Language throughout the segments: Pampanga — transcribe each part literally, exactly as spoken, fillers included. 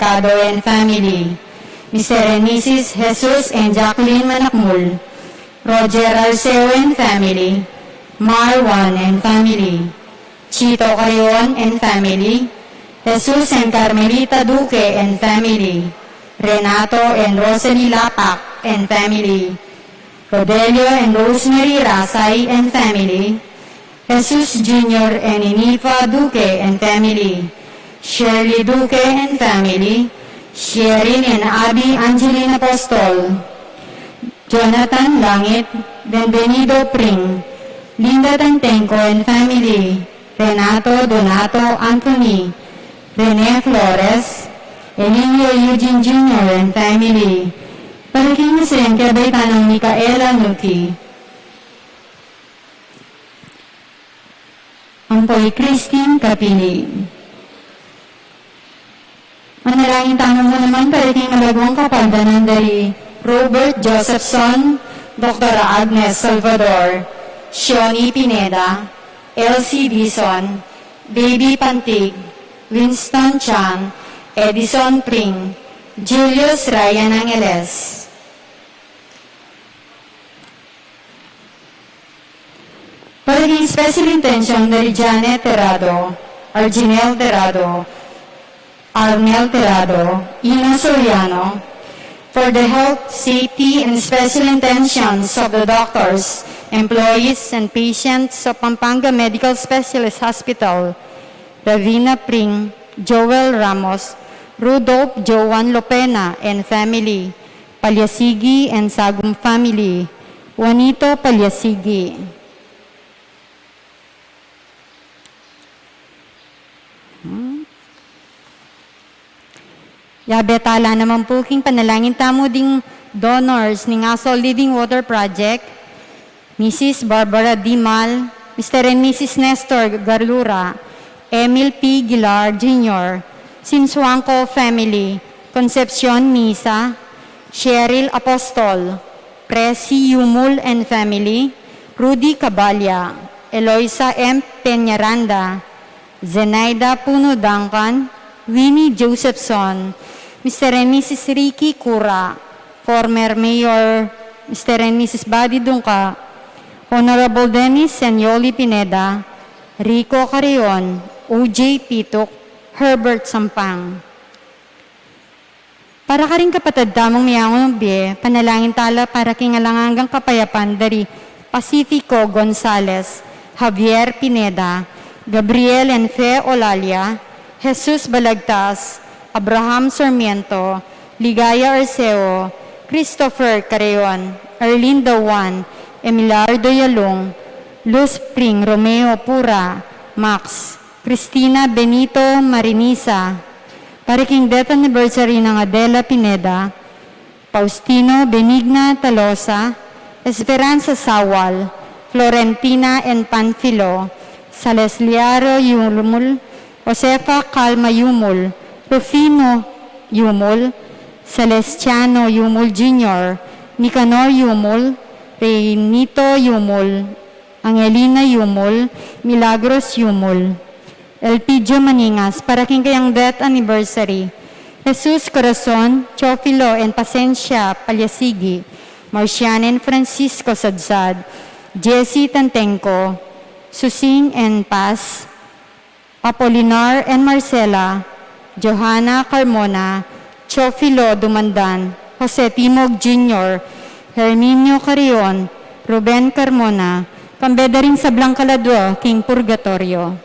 Mercado and family, Mister and Missus Jesus and Jacqueline Manakmul, Roger Arceo and family, Marwan and family, Chito Carrion and family, Jesus and Carmelita Duque and family, Renato and Rosalie Lapac and family, Rodelio and Rosemary Rasay and family, Jesus Junior and Inifa Duque and family, Shirley Duque and family, Sherilyn and Abby Angeline Apostol, Jonathan Langit, Benvenido Pring, Linda Tantenco and family, Renato Donato Anthony, Rene Flores, Emilio Eugene Junior and family. Para king Mister and Kabaytanan Micaela Nuki. Ampo i Christine Capili. Manalangin tamu mu naman para king malaguang kapaldanan dari Robert Josephson, Doktora Agnes Salvador, Shoni Pineda, Elsie Dizon, Baby Pantig, Winston Chang, Edison Pring, Julius Ryan Angeles. Para king special intention dari Janet Terrado, Arginel Terrado, Arnel Terrado, Ino Soriano, for the health, safety, and special intentions of the doctors, employees, and patients of Pampanga Medical Specialist Hospital, Ravina Pring, Joel Ramos, Rudolph Joan Lopena and family, Palyasigi and Sagum family, Juanito Palyasigi. Hmm. Yabe tala naman pu king panalangin tamu ding donors ning Asol Living Water Project, Missus Barbara Dimal, Mister and Missus Nestor Garlura, Emil P. Gilar Junior, Simsuangco family, Concepcion Misa, Cheryl Apostol, Presi Yumul and family, Rudy Cabalia, Eloisa M. Peñaranda, Zenaida Puno Duncan, Winnie Josephson, Mister and Missus Ricky Cura, former Mayor Mister and Missus Buddy Dungca, Honorable Dennis and Yoli Pineda, Rico Carrion, O J Pituk, Herbert Sampang. Para karing kapatad tamung miyangu ning bie, panalangin tala para king alang anggang kapayapan dari Pacifico Gonzales, Javier Pineda, Gabriel and Fe Olalia, Jesus Balagtas, Abraham Sarmiento, Ligaya Arceo, Christopher Carreon, Erlinda Juan, Emilardo Yalung, Luz Pring, Romeo Pura, Max, Cristina Benito Marinisa, para king death anniversary nang Adela Pineda, Faustino Benigna Talosa, Esperanza Sawal, Florentina and Panfilo, Salesliaro Yumul, Josefa Calma Yumul, Rufino Yumul, Celestiano Yumul Junior, Nicanor Yumul, Reynito Yumul, Angelina Yumul, Milagros Yumul, Elpidio Maningas, para king kayang death anniversary, Jesus Corazon, Teofilo and Pasencia Palyasigi, Marcian and Francisco Sadsad, Jessie Tantenco, Susing and Paz, Apolinar and Marcela, Johanna Carmona, Teofilo Dumandan, Jose Timog Junior, Herminio Carrion, Ruben Carmona, kambe da ring sablang kaladua king purgatorio.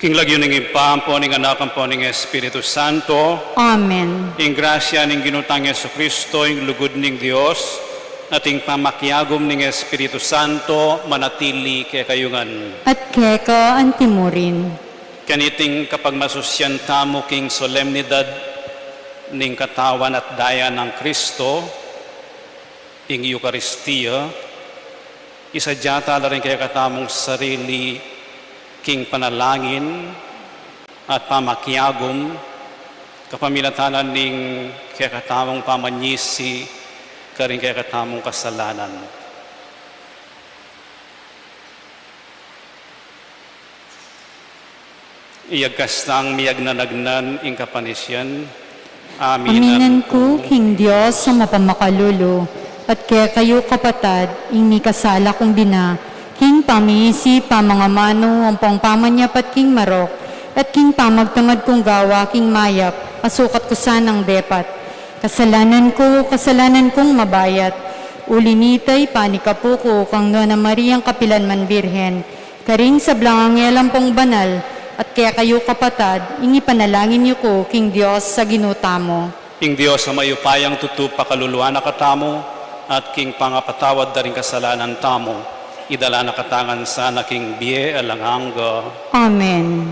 King lagyu ning Ibpa, ampo ning Anak, ampo ning Espiritu Santo. Amen. Ing grasya ning Ginu tang Jesucristo, ing lugud ning Dios, at ing pamakiagum ning Espiritu Santo, manatili kekayu ngan. At keka antimurin. Kaniting kapagmasusyan tamu king solemnidad ning katawan at daya nang Cristo, ing Eukaristia, isadya tala ring kekatamung sarili king panalangin at pamakiagum, kapamilatan ning kekatamung pamanyisi karing kekatamung kasalanan. Iyagkas tang miyagnanagnan ing kapanisian. Aminan ku king Dios a mapamakalulu, at kekayu kapatad, ing mikasala kung bina, king pamiisip, pamangamanu, ampong pamanyapat king marok, at king pamagtamad kung gawa king mayap, asukat ku sanang depat. Kasalanan ku, kasalanan kung mabayat. Uli nita, ipanikapu ku kang Nuan a Mariang kapilan man Birhen, karing sablang anghel ampong banal, at kekayu kapatad, ing ipanalangin yu ku king Dios a Ginu tamu. Ing Dios a mayupayang tutu pakaluluan na katamu, at king pangapatawad da ring kasalanan tamu, idala na katamu ngan sana king bie alang angga. Amen.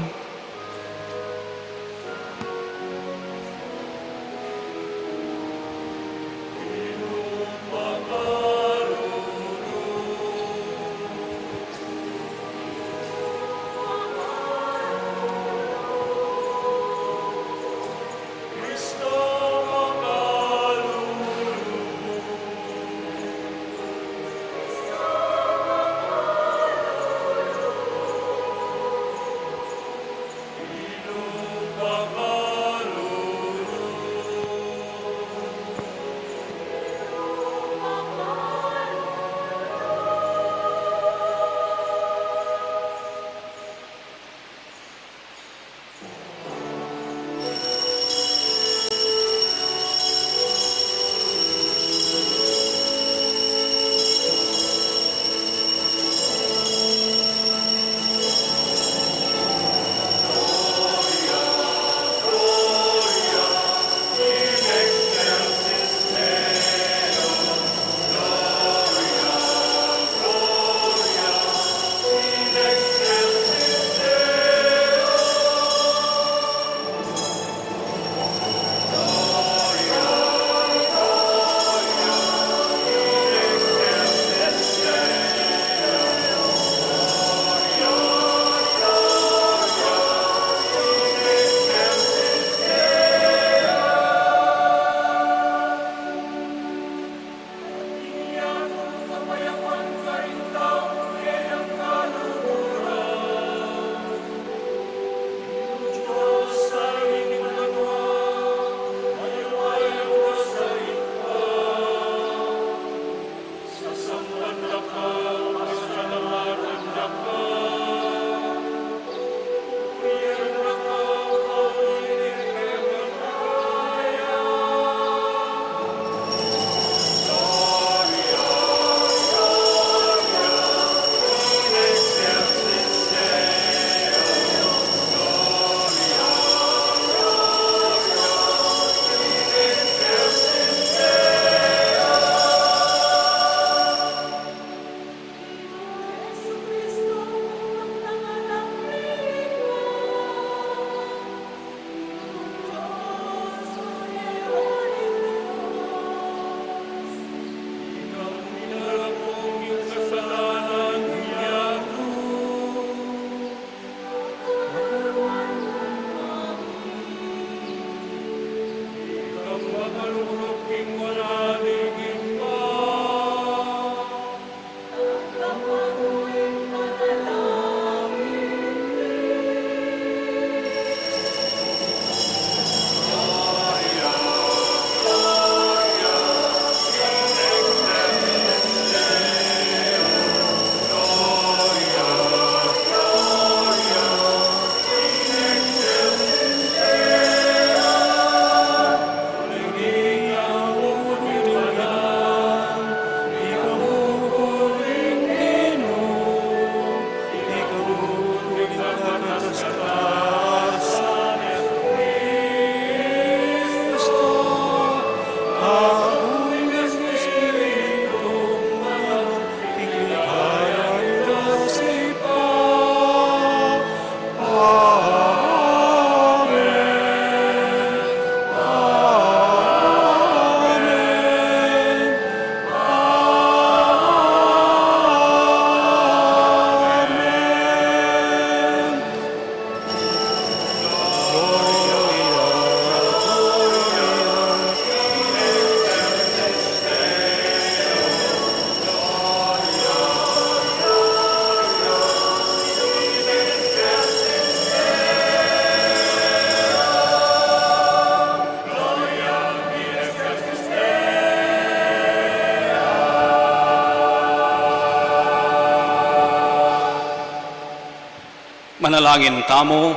Manalangin tamu.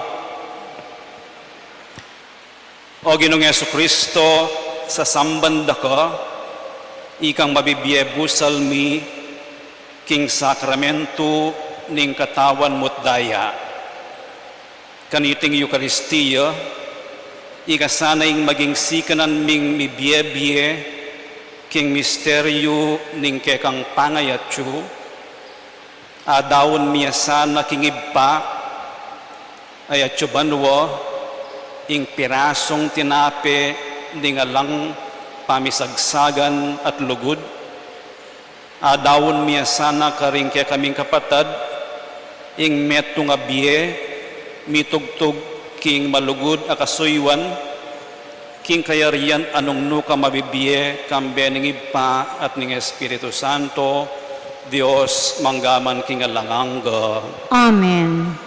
O Ginung Jesucristo, sasamban da ka, ikang mabibie busal mi king sakramentu ning katawan mu't daya. Kaniting Eukaristia, ika sana ing maging sikanan ming mibie-bie king misteryu ning kekang pangayatsu, adaun mi ya sana king Ibpa, a atsu banua, ing pirasung tinape ning alang pamisagsagan at lugud, adaun mi ya sana karing kekaming kapatad, ing metung a bie, mitugtug king malugud a kasuyuan, king kayarian a nung nu ka mabibie, kambe ning Ibpa at ning Espiritu Santo, Dios, mangga man king alang angga. Amen.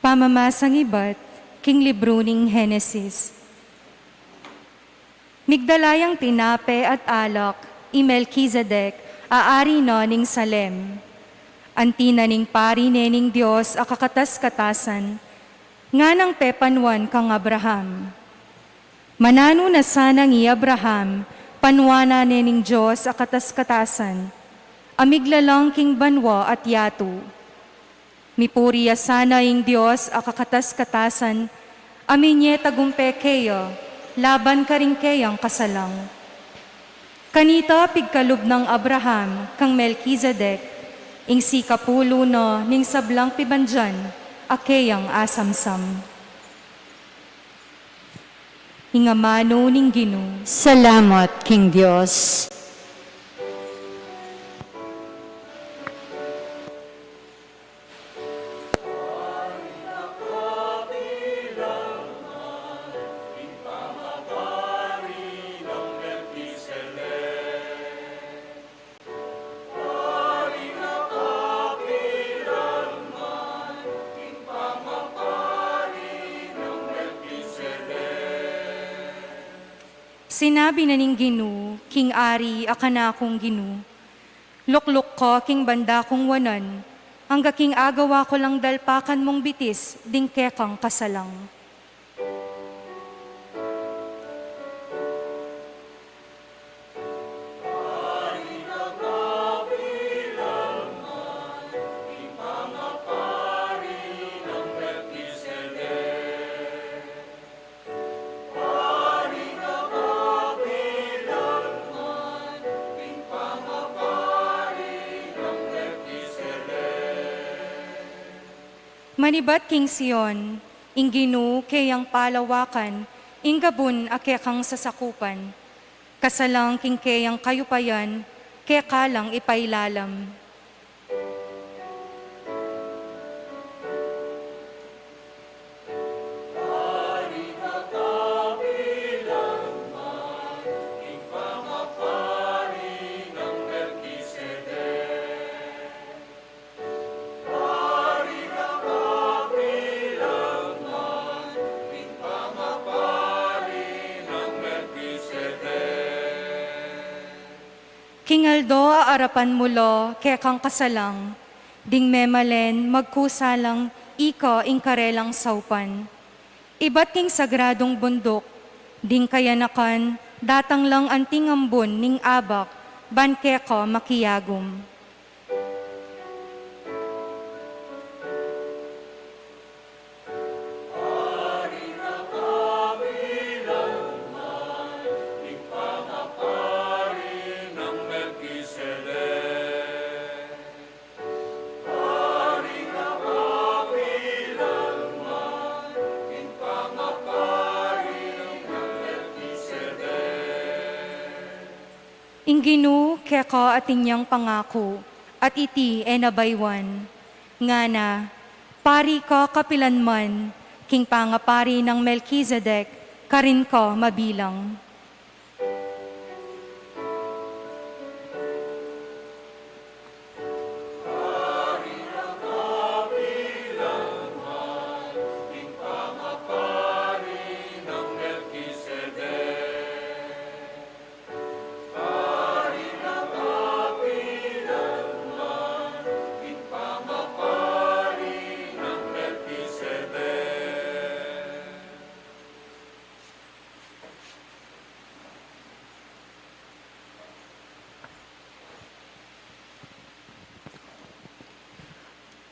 Pamamasang ibat king libru ning Genesis. Migdala yang tinape at alak i Melkisedek a ari na ning Salem. Anti na ning pari ne ning Dios a kakatas-katasan, nganang pepanuan kang Abraham. Mananu na sanang i Abraham, panuanan ne ning Dios a katas-katasan, a miglalang king banua at yatu. Mipuri ya sana ing Dios a kakatas-katasan, a minye tagumpe keya, laban karing keyang kasalang. Kanita pigkalub nang Abraham kang Melkisedek, ing sikapulu na ning sablang pibandian a keyang asamsam. Ing amanu ning Ginu. Salamat king Dios. Sinabi na ning Ginu king ari a kanakung Ginu, lukluk ka king banda kung wanan, angga king agawa ku lang dalpakan mung bitis ding kekang kasalang. Manibat king Sion, ing Ginu keyang palawakan, ing gabun a kekang sasakupan. Kasalang king keyang kayupayan, keka lang ipailalam. King aldo a arapan mu la kekang kasalang, ding memalen magkusa lang ika ing karelang saupan. Ibat king sagradung bunduk, ding kayanakan datang lang anting ambun ning abak, ban keka makiagum. Ing Ginu keka atin yang pangaku, at iti e na baywan. Ngana, pari ka kapilan man, King pangapari nang Melkisedek, karin ka mabilang.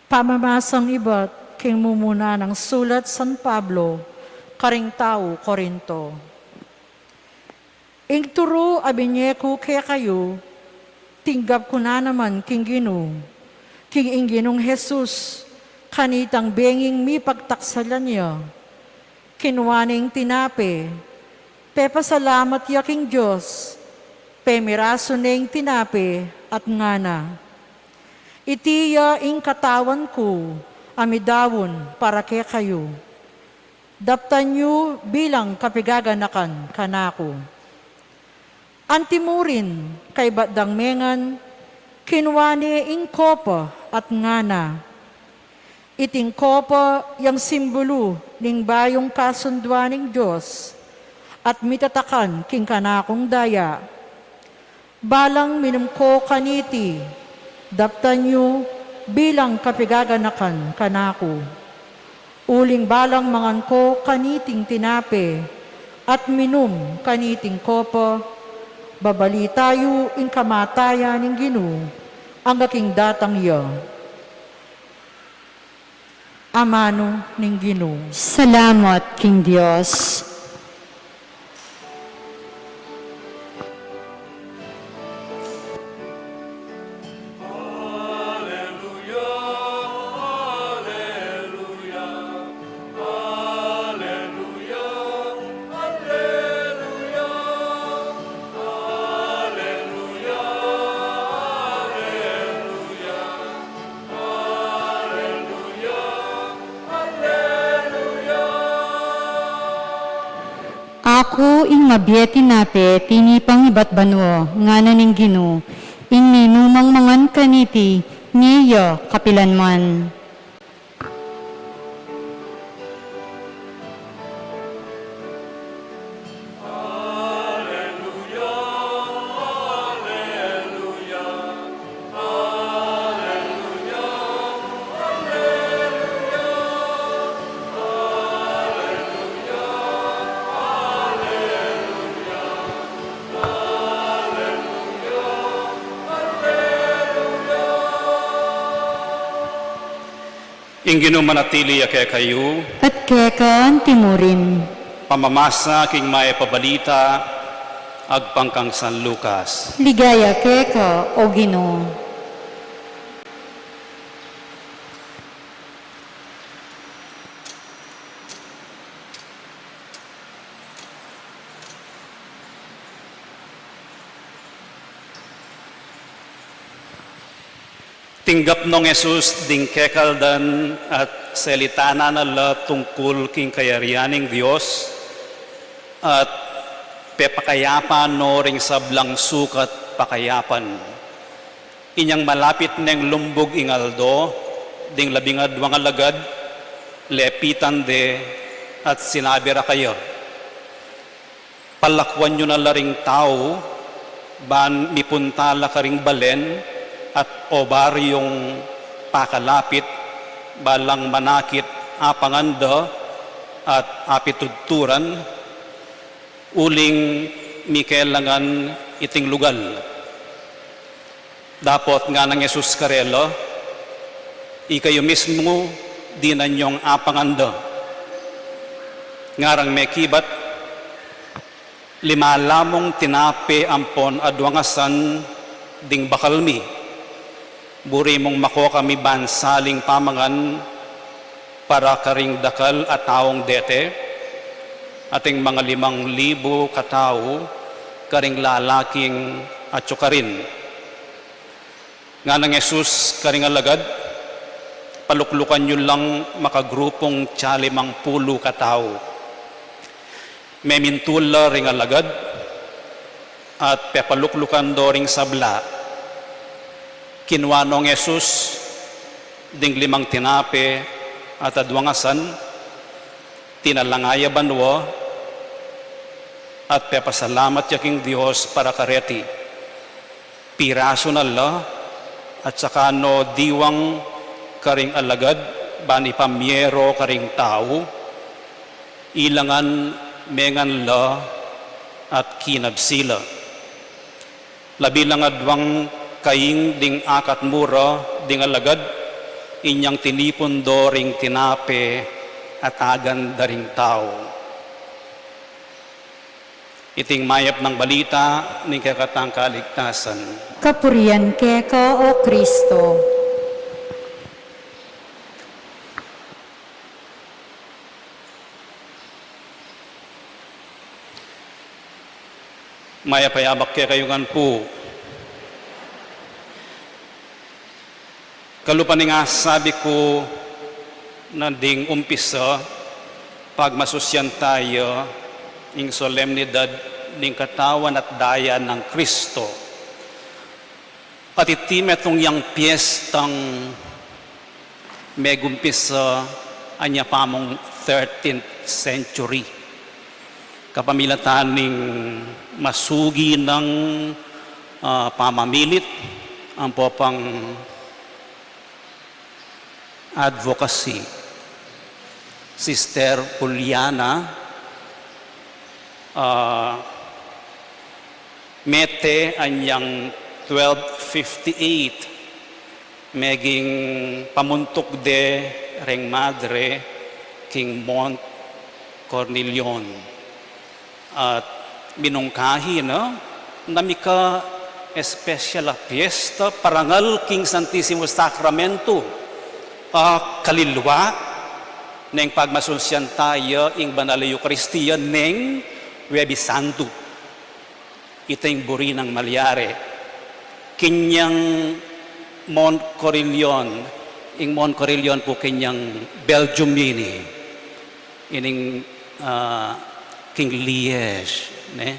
Pamamasang ibat king mumuna nang sulat San Pablo karing tau Corinto. Ing turu a binye ku kekayu, tinggap ku na naman king Ginu, king ing Ginung Jesus, kanitang benging mipagtaksalan ya. Kinua ne ing tinape, pepasalamat ya king Dios, pemirasu ne ing tinape, at ngana, "Iti ya ing katawan ku, a midaun para kekayu. Daptan yu bilang kapigaganakan kanaku." Antimurin, kaybat dang mengan, kinua ne ing kopa at ngana, "Iting kopa yang simbulu ning bayung kasunduan ning Dios, at mitatakan king kanakung daya. Balang minum ko kaniti, daptan yu bilang kapigaganakan kanaku. Uling balang mangan ko kaniting tinape, at minum kaniting kopa, babalita yu ing kamatayan ning Ginu, angga king datang ya." Amanu ning Ginu. Salamat king Dios. Aku ing mabie tinape tinipang ibat banua, ngana ning Ginu, ing ninumang mangan kaniti, ne ya kapilan man. Ing Ginu manatili ya kekayu. At keka antimurin. Pamamasa king Mayap a Balita agpang kang San Lucas. Ligaya keka, O Ginu. Tinggap nong Jesus ding kekaldan at selitanan na la tungkul king kayarian ning Dios, at pepakayapan no ring sablang sukat pakayapan. Inyang malapit neng lumbug ing aldo, ding labing aduang alagad lepitan de at sinabi ra kaya, "Palakuan yu na la ring tau, ban mipunta la karing balen at obaryung pakalapit, balang manakit apangan da at apitudturan, uling mikelangan iting lugal." Dapot nganang Jesus karela, "Ikayu mismu dinan yung apangan da." Ngarang mekibat, "Lima lamung tinape ampon aduang asan ding bakal mi. Buri mung mako kami ban saling pamangan para karing dakal a taung dete?" Ating mga limang libu katau karing lalaking atyu karin. Nganang Jesus karing alagad, Paluklukan yu lang makagrupung tsalimangpulu katau. Memintul la ring alagad at pepaluklukan do ring sabla. Kinua nong Jesus ding limang tinape at aduang asan, tinalanga ya banua, at pepasalamat ya king Dios para kareti. Pirasu na la, at saka no diwang karing alagad ban ipamie ro karing tau, ilangan mengan la at kinabsi la. Labi lang aduang kaing ding akat mura ding alagad, inyang tinipun do ring tinape at agan da ring tau. Iting mayap nang balita ning kekatang kaligtasan. Kapurian keka, O Kristo. Mayap a yabak kekayu ngan pu. Kalupa ning asabi ku na ding umpisa, pagmasusyan taya ing solemnidad ning katawan at daya nang Kristo. At iti metung yang piestang megumpisa anya pamung thirteenth century. Kapamilatan ning masugi nang, ah, pamamilit, ampo pang advocacy. Sister Juliana, ah, mete anyang twelve fifty-eight, meging pamuntuk de reng madre king Mont Cornelion. At minungkahi na, na mika espesyal a piesta parangal king Santisimo Sakramento, a kalilwa neng pagmasusyan taya ing Banal a Eukaristia neng Huwebes Santo. Ita ing buri nang malyari. Kenyang Mont Cornelion, ing Mont Cornelion pu kenyang Belgium ini. Ining, ah, king Liège, ne?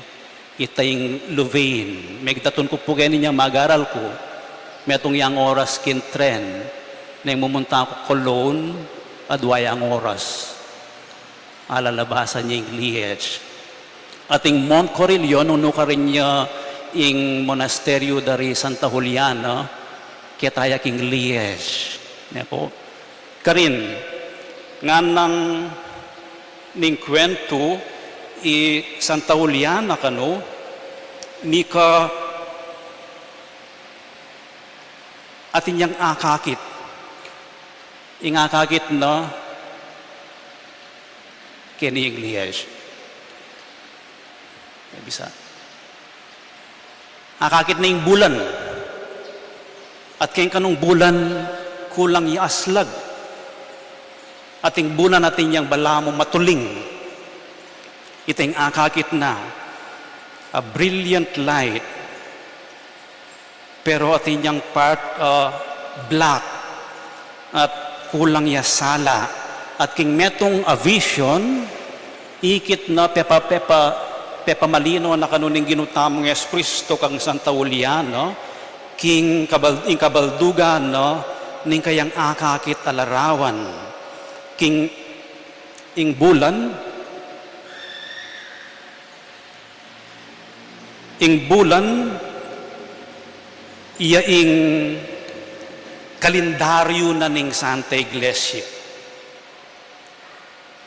Ita ing Louvain. Megdatun ku pu keni inyang magaral ku. Metung yang oras king tren. Neng mumunta ku Cologne, adwa yang oras. Alalabasan ya ing Liège. At ing Mont Cornelion, nung nukarin ya ing monasteryo da ri Santa Juliana, ketaya king Liège. Ne pu. Karin, nganang ning kwentu i Santa Juliana kanu, mika atin yang akakit. Ing akakit na keni ing Liège. Bisa. Akakit na ing bulan. At keng kanung bulan kulang ya aslag. At ing bulan atin yang balamu matuling. Ita ing akakit na, a brilliant light. Pero atin yang part, uh, black at kulang ya sala. At king metung a vision, ikit na pepa, pepa, pepamalino na kanu ning Ginu tamung Jesucristo kang Santa Juliana, king kabal-, ing kabaldugan na ning kayang akakit a larawan. King ing bulan, Ing bulan, iya ing kalendaryu na ning Santa Iglesia.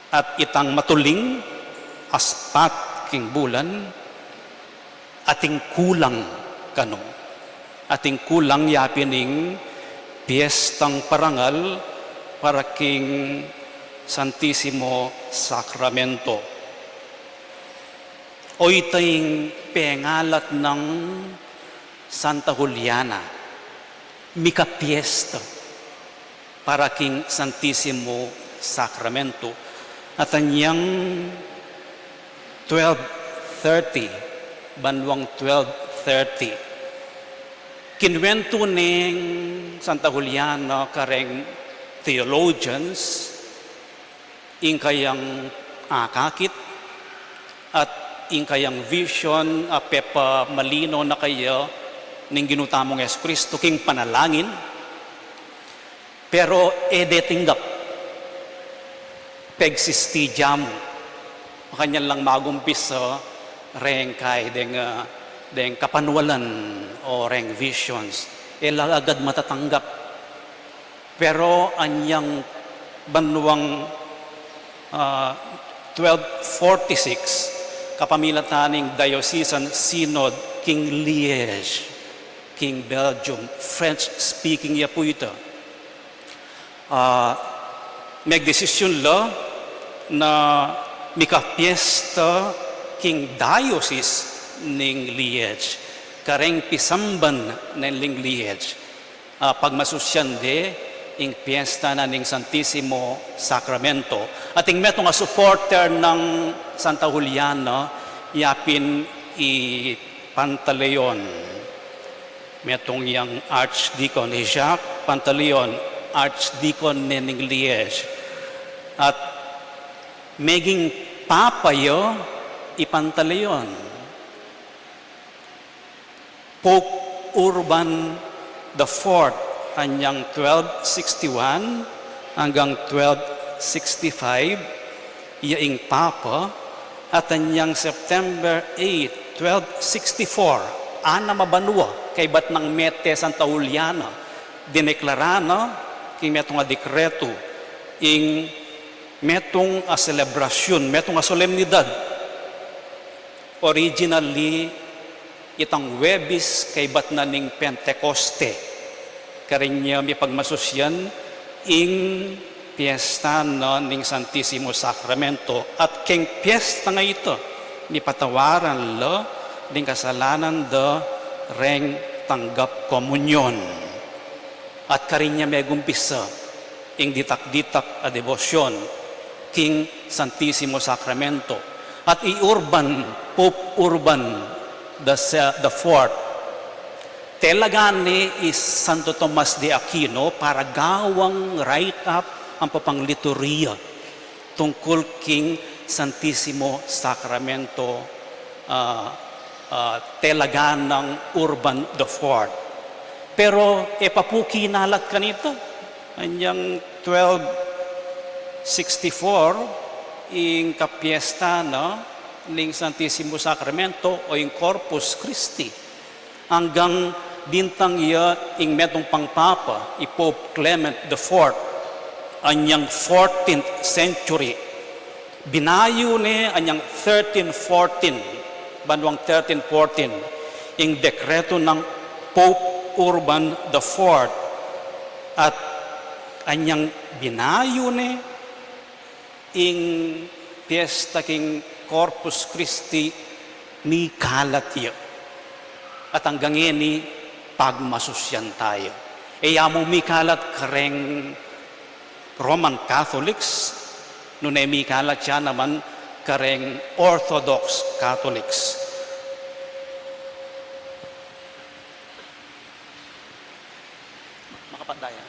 At itang matuling aspat king bulan, ating kulang kanu. Ating kulang ya pin ing piestang parangal para king Santisimo Sakramento. O ita ing pengalat nang Santa Juliana, mika piesta para king Santisimo Sakramento. At anyang twelve thirty, banwang twelve thirty, kinwentu neng Santa Juliana kareng theologians, ing kayang akakit at ing kayang vision a pepamalino na kaya ning Ginu tamung Jesucristo king panalangin, pero e de tinggap, pegsisti ya mu. Makanyan lang magumpisa reng kay deng, ah, deng kapanwalan o reng visions. E la agad matatanggap. Pero anyang banuang, ah, twelve forty-six, kapamilatan ning Diocesan Synod king Liège, king Belgium, French-speaking ya pu ita. Ah, megdesisyun la na mikapiesta king diocese ning Liège, kareng pisamban ning Liège. Ah, pagmasusyan de ing piesta na ning Santisimo Sacramento. At ing metung a supporter nang Santa Juliana, yapin i Pantaleon. Metung yang Archdeacon, i Jacques Pantaleon, Archdeacon ne ning Liège. At meging papa ya i Pantaleon. Pope Urban the fourth, anyang twelve sixty-one anggang twelve sixty-five, ya ing papa, at anyang September eight, twelve sixty-four, anam a banua kaybat nang mete Santa Juliana, dineklara na king metung a dekretu ing metung a selebrasyun, metung a solemnidad. Originally, itang Huwebes kaybat na ning Pentekoste, karin ya mipagmasusyan ing piesta na ning Santisimo Sacramento, at keng piesta nga ita, mipatawaran la ding kasalanan da reng tanggap komunyon. At karin ya megumpisa ing ditak-ditak a debosyon king Santisimo Sacramento. At i Urban, Pope Urban the se-, the fourth, telagan ne i Santo Tomas de Aquino para gawang write-up ampong pangliturhiya tungkul king Santisimo Sacramento, ah, ah, telagan nang Urban the fourth. Pero e pa pu kinalat kanita, anyang twelve sixty-four, ing kapiesta na ning Santisimo Sacramento o ing Corpus Christi. Anggang bintang ya ing metung pang papa, i Pope Clement the fourth, anyang fourteenth century. Binayu ne anyang thirteen fourteen, banuang thirteen fourteen, ing dekretu nang Pope Urban the fourth, at anyang binayu ne ing piesta king Corpus Christi, mikalat ya. At anggang ngeni pagmasusyan taya. E ya mu mikalat kareng Roman Catholics, nune mikalat ya naman kareng Orthodox Catholics. Makapagdaya.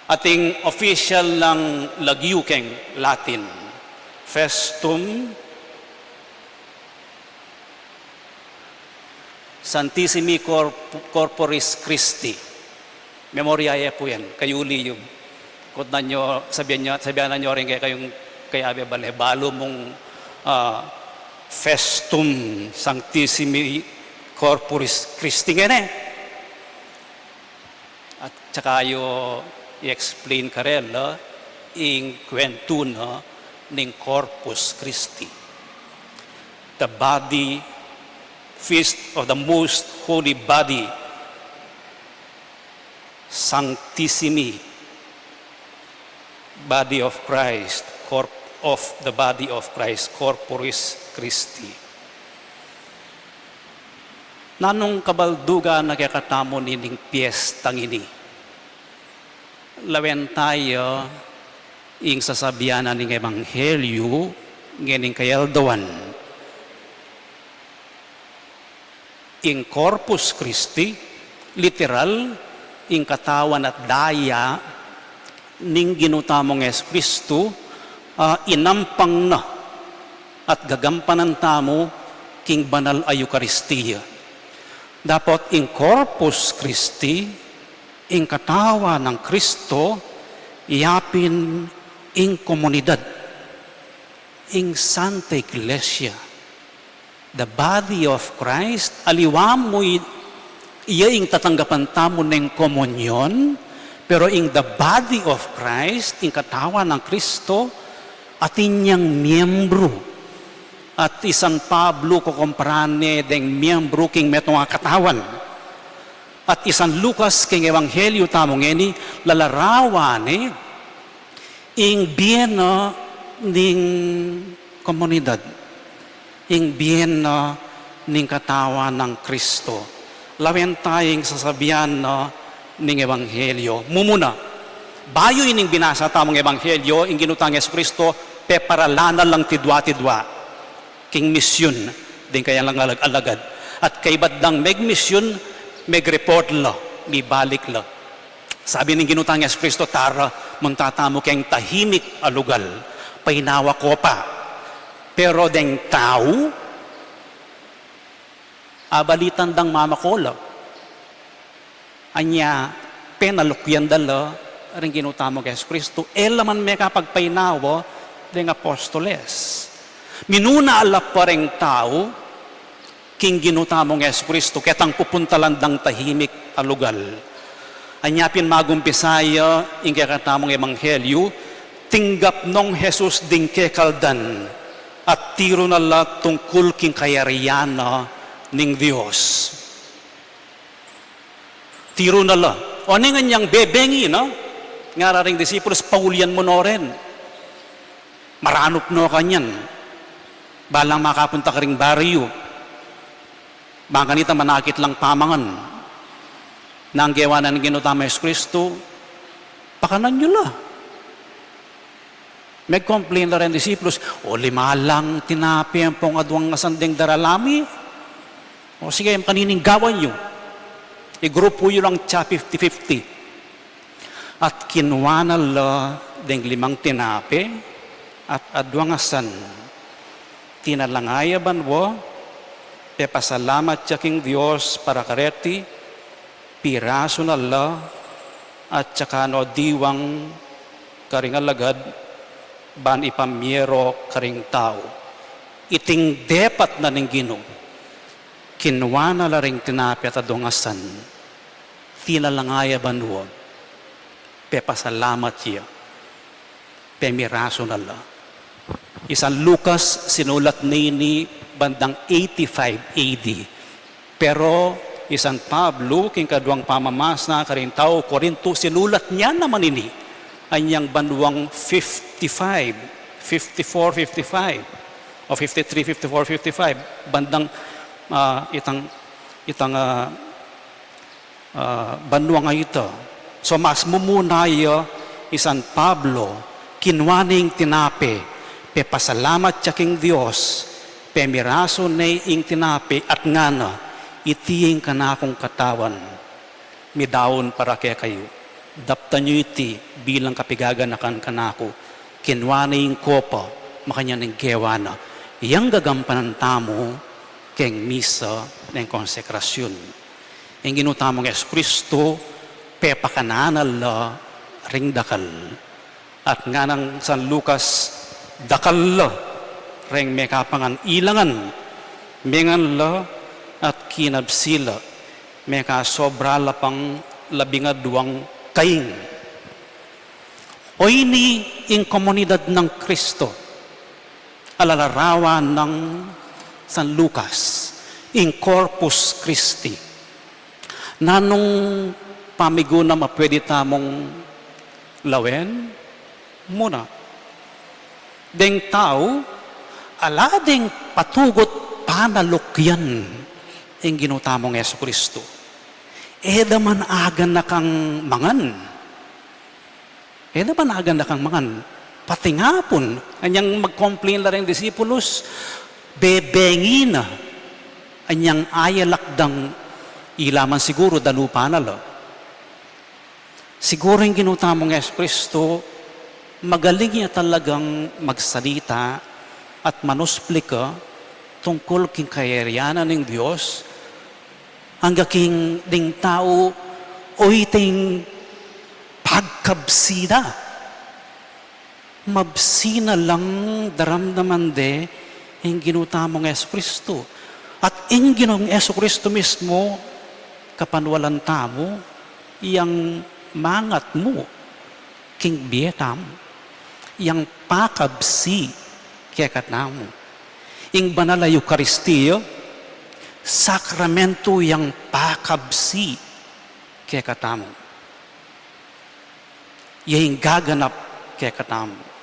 Ating official nang lagyu keng Latin, Festum Santissimi Corp-, Corporis Christi. Memoriae pu yan, kayuli yu. Kutnan yu, sabian yu, sabian yu rin kaya kayung, kaya be bale, balu mung, ah, Festum Santissimi Corporis Christi ngeni. At saka yu i-explain karela ing kwentu na ning Corpus Christi. The body, feast of the most holy body, Sanctissimi body of Christ, corp-, of the body of Christ, Corporis Christi. Nanung kabaldugan na kekatamu nining piestang ini? Lawen taya ing sasabian na ning Ebanghelyu ngening kayaldawan. Ing Corpus Christi, Literal, ing katawan at daya ning Ginu tamung Jesucristo, ah, inampang na at gagampanan tamu king banal a Eukaristia. Dapot ing Corpus Christi, ing katawan nang Kristo, yapin ing komunidad, ing Santa Iglesia, the body of Christ. Aliwa mu i-, iya ing tatanggapan tamu neng komunyon, pero ing the body of Christ, ing katawan nang Kristo, atin yang miyembru. At i San Pablo kukumparan ne deng miyembru king metung a katawan. At i San Lucas king Ebanghelyo tamu ngeni, lalarawan ne ing bie na ning komunidad, ing bie na ning katawan nang Kristo. Lawen ta ing sasabian na ning Ebanghelyo. Mumuna, bayu ining binasa tamung Ebanghelyo, ing Ginu tang Jesucristo, peparala na lang tidwa-tidwa king misyun ding kayang alag-, alagad. At kaybat dang megmisyun, megreport la, mibalik la. Sabi ning Ginu tang Jesucristo, tara, munta tamu keng tahimik a lugal, painawa ko pa. Pero deng tau, abalitan dang mamakol la. Anya, penalukyan da la ring Ginu tamung Jesucristo, e la man mekapagpainawa deng apostoles. Minuna la pa ring tau king Ginu tamung Jesucristo, ketang pupuntalan dang tahimik a lugal. Anya pin magumpisa ya ing kekatamung Ebanghelyo, tinggap nong Jesus ding kekaldan, at tiru na la tungkul king kayarian na ning Dios. Tiru na la. O, neng anyang bebengi na, ngara ring disipulus, paulyan mu no ren. Maranup no kanyan. Balang makapunta karing baryu. Bang kanita manakit lang pamangan. Nanu ing gewa na ning Ginu tamung Jesucristo, pakanan yu la. Megcomplain la ring disipulus, o, lima lang tinape ampong aduang asan deng darala mi. O sige, makanini ing gawan yu? Igrupu yu lang tsa fifty fifty. At kinua na la deng limang tinape at aduang asan, tinalanga ya banua, pepasalamat ya king Dios para kareti, pirasu na la, at saka no diwang karing alagad, ban ipamie ro karing tau. Iting depat na ning Ginu, kinua na la ring tinape at aduang asan, tinalanga ya banua, pepasalamat ya, pemirasu na la. I San Lucas, sinulat ne ini bandang eighty-five A D. Pero i San Pablo, king kaduang pamamasa karing tau Corinto, sinulat ne naman ini anyang banuang fifty-five, fifty-four, fifty-five, o fifty-three, fifty-four, fifty-five, bandang, ah, itang, itang, ah, ah, banuang ita. So, mas mumuna ya i San Pablo, kinua ne ing tinape, pepasalamat ya king Dios, pemirasu ne ing tinape at ngana, iti ing kanakung katawan, midaun para kekayu. Daptan yu iti bilang kapigaganakan kanaku. Kinua ne ing kopa, makanyan ing gewa na. Yang gagampanan tamu keng misa neng konsekrasyun. Ing Ginu tamung Jesucristo, pepakanan na la ring dakal. At ngana nang San Lucas, dakal la reng mekapangan, ilangan, mengan la at kinabsi la, mekasobra la pang labing aduang kaing. O ini ing komunidad nang Kristo a lalarawan nang San Lucas, ing Corpus Christi. Nanung pamigunam a pwede tamung lawen? Muna, deng tau, ala deng patugut panalukyan ing Ginu tamung Jesucristo. E da man aganakang mangan. E da man aganakang mangan. Pati ngapun, anyang magcomplain la ring disipulus, bebengi na, anyang ayalak dang Ila man siguru danupan na la. Siguru ing Ginu tamung Jesucristo, magaling ya talagang magsalita at manusplika tungkul king kayarian ning Dios, angga king ding tau, o iting pagkabsi na. Mabsi na lang daramdaman de ing Ginu tamung Jesucristo. At ing Ginung Jesucristo mismu, kapanwalan tamu, yang mangat mu king bie tamu, yang pakabsi kekatamu. Ing banal a Eukaristia, sakramento yang pakabsi kekatamu. Ya ing gaganap kekatamu.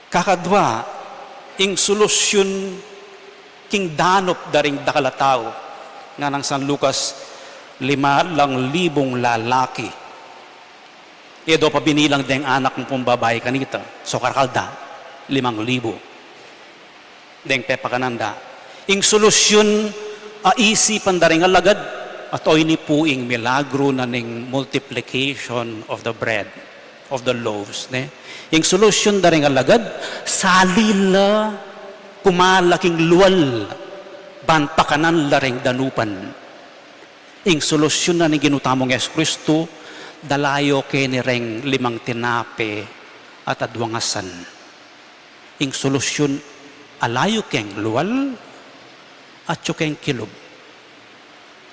Kakadwa, ing solusyun king danup da ring dakal a tau, ngana nang San Lucas, lima lang libung lalaki. E do pa binilang deng anak mu pung babai kanita, so karakal da, limang libu. Deng pepakanan da. Ing solusyun a isipan da ring alagad, at oyni pu ing milagru na ning multiplication of the bread, of the loaves, ne? Ing solusyun da ring alagad, sali la kumala king lual, ban pakanan la ring danupan. Ing solusyun na ning Ginu tamung Jesucristo, dala yu keni reng limang tinape at aduang asan. Ing solusyun, ala yu keng lual, atyu keng kilub.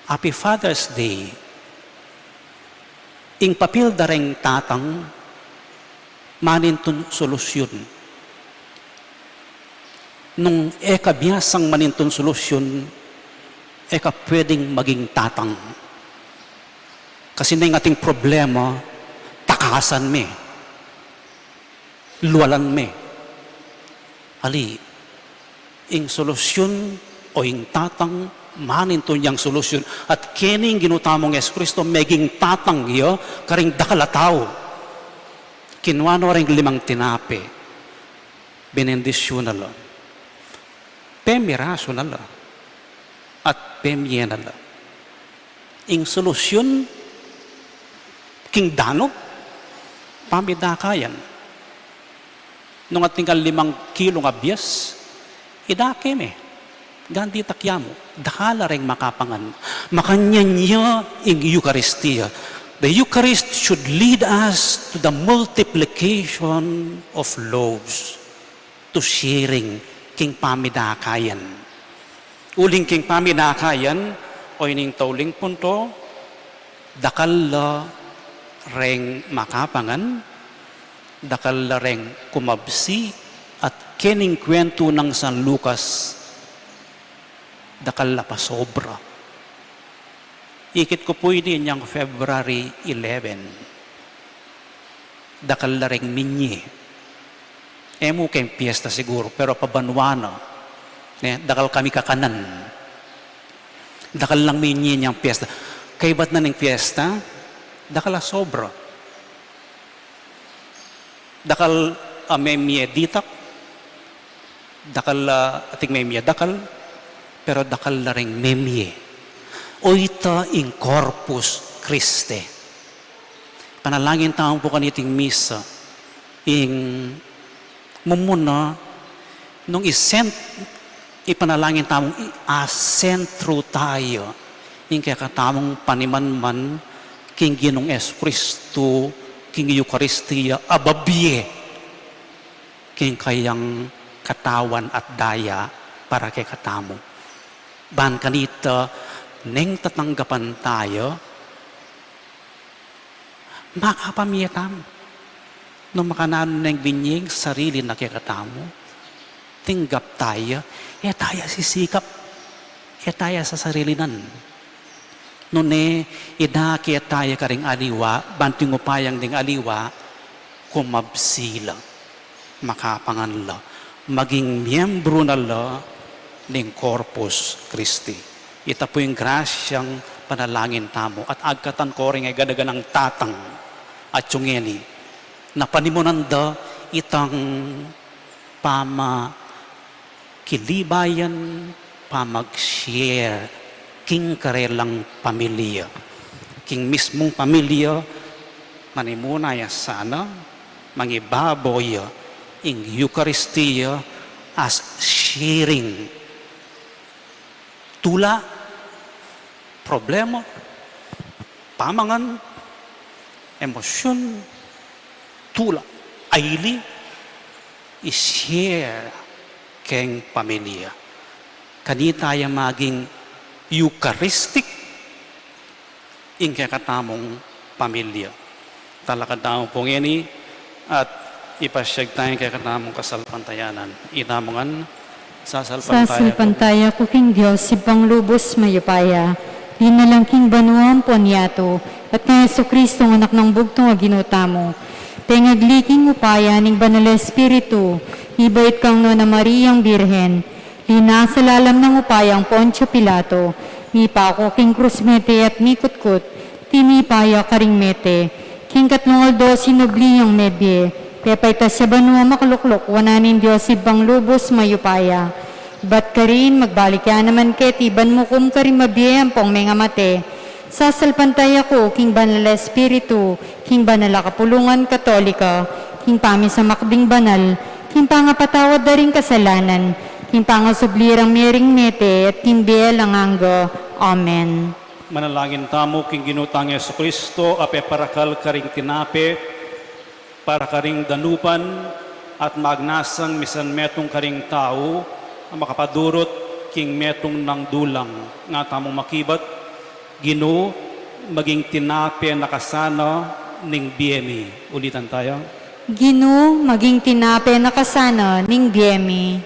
Happy Father's Day. Ing papil da reng tatang, manintun solusyun. Nung e ka biasang manintun solusyun, e ka pwedeng maging tatang. Kasi neng ating problema, takasan me, lualan me. Ali, ing solusyun o ing tatang, manintun yang solusyun. At keni ing Ginu tamung Jesucristo, meging tatang ya karing dakal a tau. Kinua na reng limang tinape, benendisyun na la, pemirasu na la, at pemie na la. Ing solusyun king danup, pamidakayan. Nung atin kang limang kilung abias, idake me, gandi takya mu, dakal la reng makapangan. Makanyan ya ing Eukaristia. The Eucharist should lead us to the multiplication of loaves, to sharing, king pamidakayan. Uling king pamidakayan, o ining tauling punto, dakal la reng makapangan, dakal la reng kumabsi, at kening kuwentu nang San Lucas, dakal la pasobra. Ikit ku pu ini inyang February eleven. Dakal la reng minye. E mu keng piyesta siguru, pero pabanua na, ne, dakal kami kakanan. Dakal lang minye inyang piyesta. Kaybat na ning piyesta, dakal a sobra. Dakal a memie ditak, dakal a ating memie dakal, pero dakal la reng memie. O ita ing Corpus Christi. Panalangin tamu pu kaniting misa, ing mumuna, nung isent-, ipanalangin tamung i-, asentro tayo, ing kekatamung panimanman, king Ginung Jesucristo, king Eukaristia, ababie, king kayang katawan at daya para kekatamu. Ban kanita, neng tatanggapan tayo, makapamie tamu. Nung makananu neng binying sarili na kekatamu, tinggap taya, e taya sisikap, e taya sasarilinan. Nune, idake taya karing aliwa, ban king upayang ding aliwa, kumabsi la, makapangan la, maging miyembru na la ning Corpus Christi. Ita pu ing grasyang panalangin tamu, at agkatan ko ring e gana-ganang tatang, at yung ngeni, na panimunan da itang pamakilibayan, pamag-share king karelang pamilya. King mismung pamilya, manimuna ya sana, mangibabo ya ing Eukaristia as sharing. Tula, problema, pamangan, emosyun, tula, aili, i-share keng pamilya. Kanita ya maging Eucharistic ing kekatamung pamilya. Talakad tamu pu ngeni at ipasyag taya ing kekatamung kasalpantayanan. Itamu ngan, sasalpantaya ku. Sasalpantaya ku king Dios, Ibpang lubus mayupaya, linalang king banua ampon yatu, at kang Jesucristo, Anak nang bugtung a Ginu tamu, pengagli king upaya ning Banal a Espiritu, ibait kang Nuan a Mariang Birhen, linasa lalam nang upayang Poncio Pilato, mipaku king krus mete at mikutkut, tinipa ya karing mete, king katlung aldo sinubli yang mebie, pepaitas ya banua makalukluk wanan ning Dios Ibpang lubus mayupaya. Ibat karin, magbalik ya naman keti ban mukum karing mabie ampong mengamate. Sasalpantaya ku king Banal a Espiritu, king banal a kapulungan Katolika, king pamisamak ding banal, king pangapatawad da ring kasalanan, king pangasubli rang mie ring mete, at king bie alang angga. Amen. Manalangin tamu king Ginu tang Jesucristo, a peparakal karing tinape para karing danupan, at magnasang misan metung karing tau a makapadurut king metung nang dulang. Nga tamung makibat, Ginu, maging tinape na ka sana ning bie mi. Ulitan taya. Ginu, maging tinape na ka sana ning bie mi.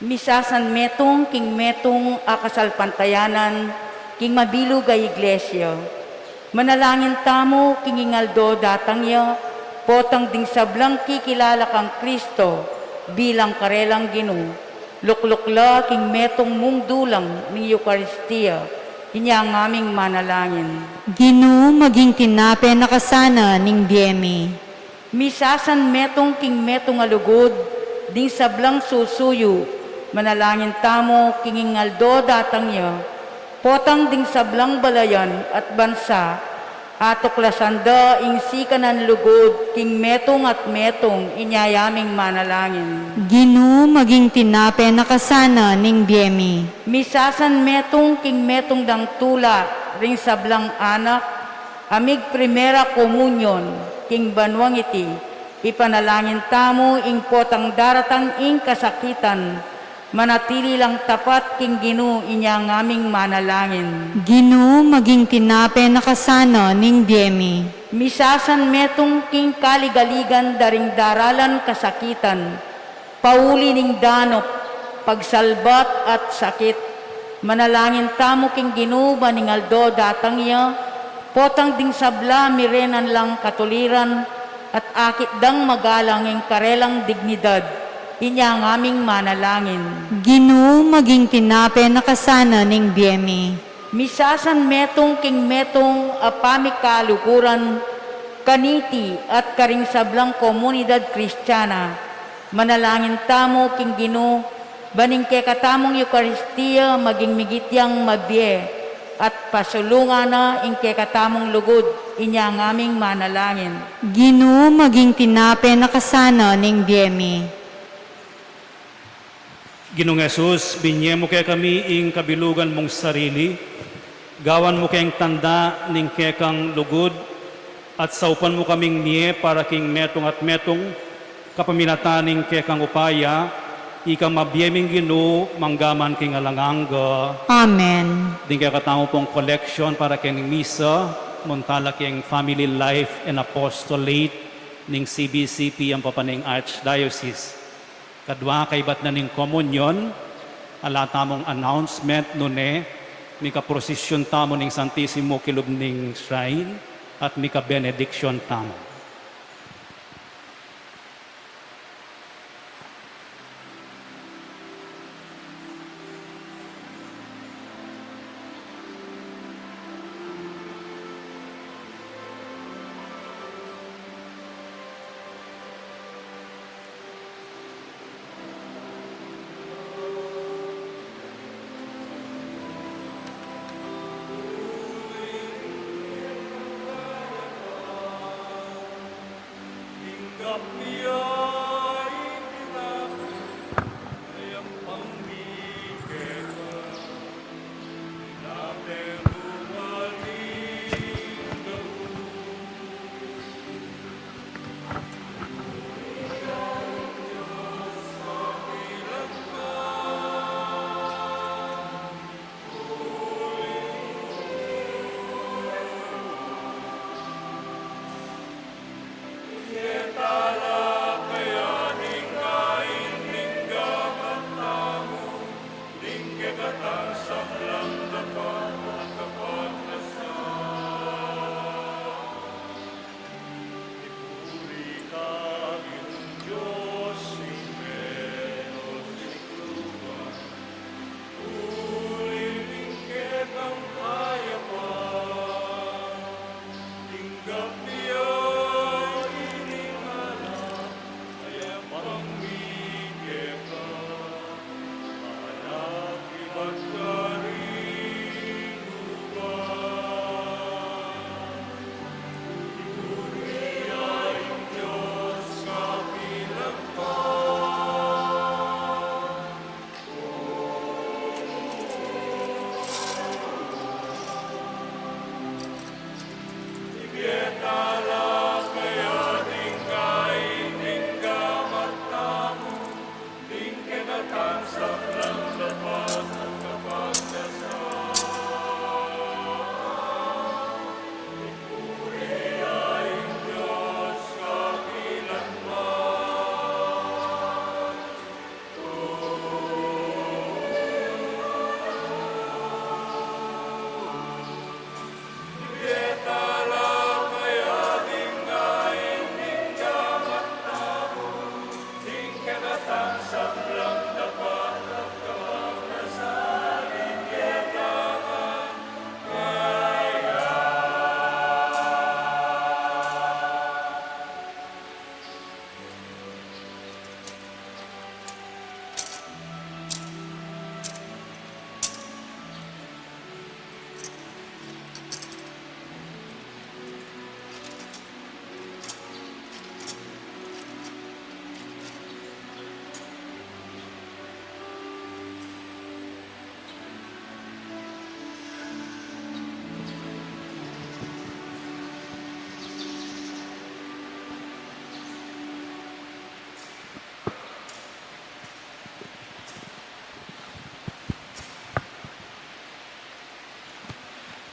Misasanmetung king metung a kasalpantayanan king mabilug a Iglesia. Manalangin tamu king ing aldo datang ya, potang ding sablang kikilala kang Kristo bilang karelang Ginu, lukluk la king metung mung dulang ning Eukaristia. Inya ngaming manalangin. Ginu, maging tinape na ka sana ning bie mi. Misasanmetung king metung a lugud ding sablang susuyu. Manalangin tamu king ing aldo datang ya, potang ding sablang balayan at bansa, atuklasan da ing sikanan lugud king metung at metung. Inya yaming manalangin. Ginu, maging tinape na ka sana ning bie mi. Misasanmetung king metung dang tula ring sablang anak a migprimera komunyon king banuang iti, ipanalangin tamu ing potang daratang ing kasakitan, manatili lang tapat king Ginu. Inya ngaming manalangin. Ginu, maging tinape na ka sana ning bie mi. Misasanmetung king kaligaligan da ring daralan kasakitan, pauli ning danup, pagsalbat at sakit. Manalangin tamu king Ginu ban ing aldo datang ya, potang ding sabla mirenan lang katuliran, at akit dang magalang ing karelang dignidad. Inya ngaming manalangin. Ginu, maging tinape na ka sana ning bie mi. Misasanmetung king metung a pamikaluguran kaniti at karing sablang komunidad Kristiana. Manalangin tamu king Ginu, ban ing kekatamung Eukaristia maging migit yang mabie, at pasulungan na ing kekatamung lugud. Inya ngaming manalangin. Ginu, maging tinape na ka sana ning bie mi. Ginung Jesus, binie mu kekami ing kabilugan mung sarili, gawan mu keng tanda ning kekang lugud, at saupan mu kaming mie para king metung at metung, kapamilatan ning kekang upaya, ika mabie ming Ginu, mangga man king alang angga. Amen. Ding kekatamu pung koleksyon para keng misa, munta la keng Family Life and Apostolate ning C B C P ampo pa ning Archdiocese. Kadwa kaibat na ning komunyon, ala tamung announcement nune, mika-prosisyun tamu ning Santisimo kilub ning shrine, at mika-benediksyon tamu.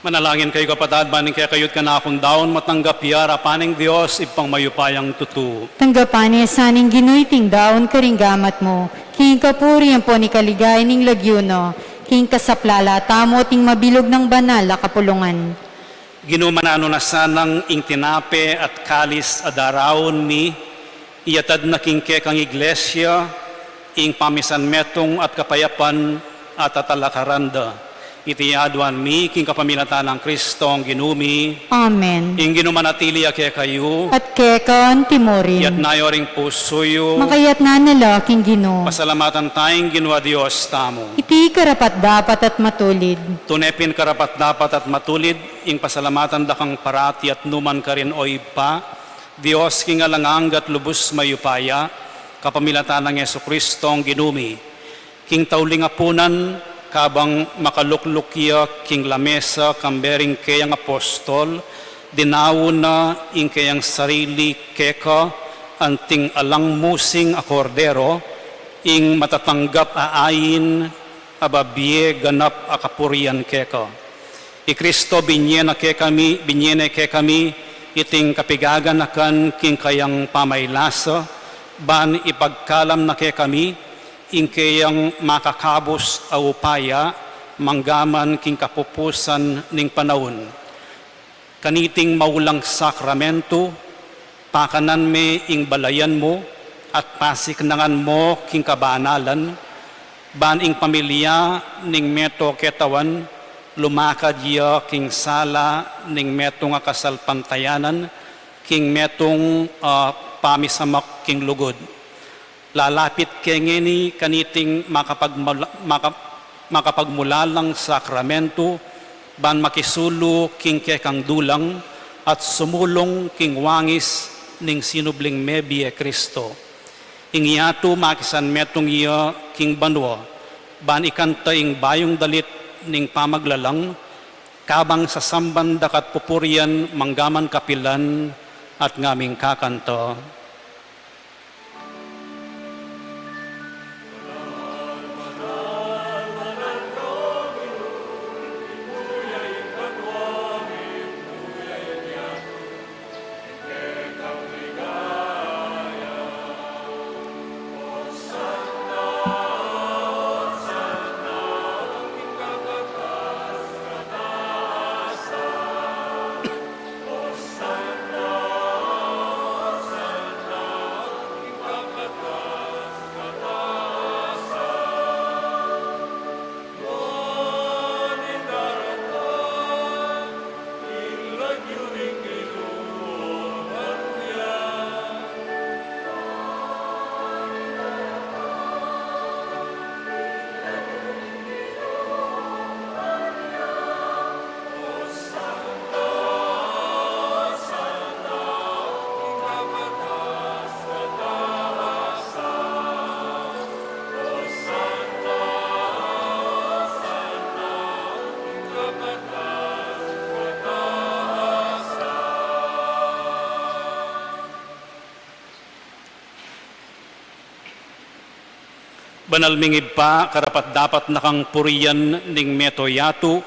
Manalangin kayu, kapatad, ban ing kekayu't kanakung daun matanggap ya arapan ning Dios Ibpang mayupayang tutu. Tanggapan na sa ning Ginu iting daun karing gamat mu, king kapurian ampon king kaligayan ning lagyu na, king kasaplalan tamu at ning mabilug nang banal a kapulungan. Ginu, mananu na sanang ing tinape at kalis a daraun mi, iyatad na king kekang Iglesia ing pamisan metung at kapayapan a tatalakaran da. Iti aduan mi king kapamilatan nang Kristong Ginu mi. Amen. Ing Ginu manatili ya kekayu. At keka mu rin. Itas yu ring pusu yu. Makaitas na la king Ginu. Pasalamatan taya ing Ginu a Dios tamu. Iti karapat-dapat at matulid. Tune pin karapat-dapat at matulid ing pasalamatan da kang parati at nukarin man, O Ibpa, Dios king alang angga at lubus mayupaya, kapamilatan nang Jesucristong Ginu mi. King tauling apunan, kabang makalukluk ya king lamesa kambe ring kayang apostol, dinaun na ing kayang sarili keka anting alang musing a Kordero, ing matatanggap a ain a babie ganap a kapurian keka. I Kristo binie na kekami, binie na kekami iting kapigaganakan king kayang pamailasa, ban ipagkalam na kekami ing kayang makakabus a upaya manggaman king kapupusan ning panaun. Kaniting maulang sakramentu, pakanan me ing balayan mu at pasiknangan mu king kabanalan, ban ing pamilya ning metung a katawan lumakad ya king sala ning metung a kasalpantayanan, king metung a pamisamak king lugud. Lalapit ke ngeni kaniting makapagmula-, maka-, makapagmulalang sakramentu, ban makisulu king kekang dulang at sumulung king wangis ning sinubling mebie Kristo. Ing yatu makisanmetung ya king banua, ban ikanta ing bayung dalit ning pamaglalang, kabang sasamban da ka at pupurian manggaman kapilan at ngaming kakanta. Banal ming Ibpa, karapat-dapat na kang purian ning mabilug a yatu,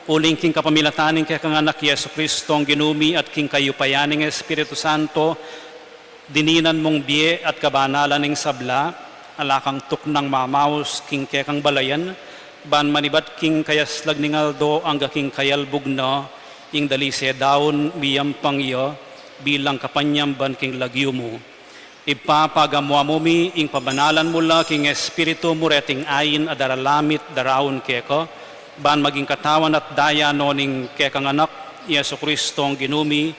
uling king kapamilatan ning kekang Anak Jesucristo a Ginu mi at king kayupayan ning Espiritu Santo, dininan mung bie at kabanalan ning sabla, ala kang tuknang mamaus king kekang balayan, ban manibat king kayaslag ning aldo angga king kayalbug na, ing dalise daun miyampang ya, bilang kapanyamban king lagyu mu. Ibpa, pagamu-amu mi ing pabanalan mu la king Espiritu mu reting ain a daralamit daraun keka, ban maging katawan at daya no ning kekang Anak, Jesucristo a Ginu mi,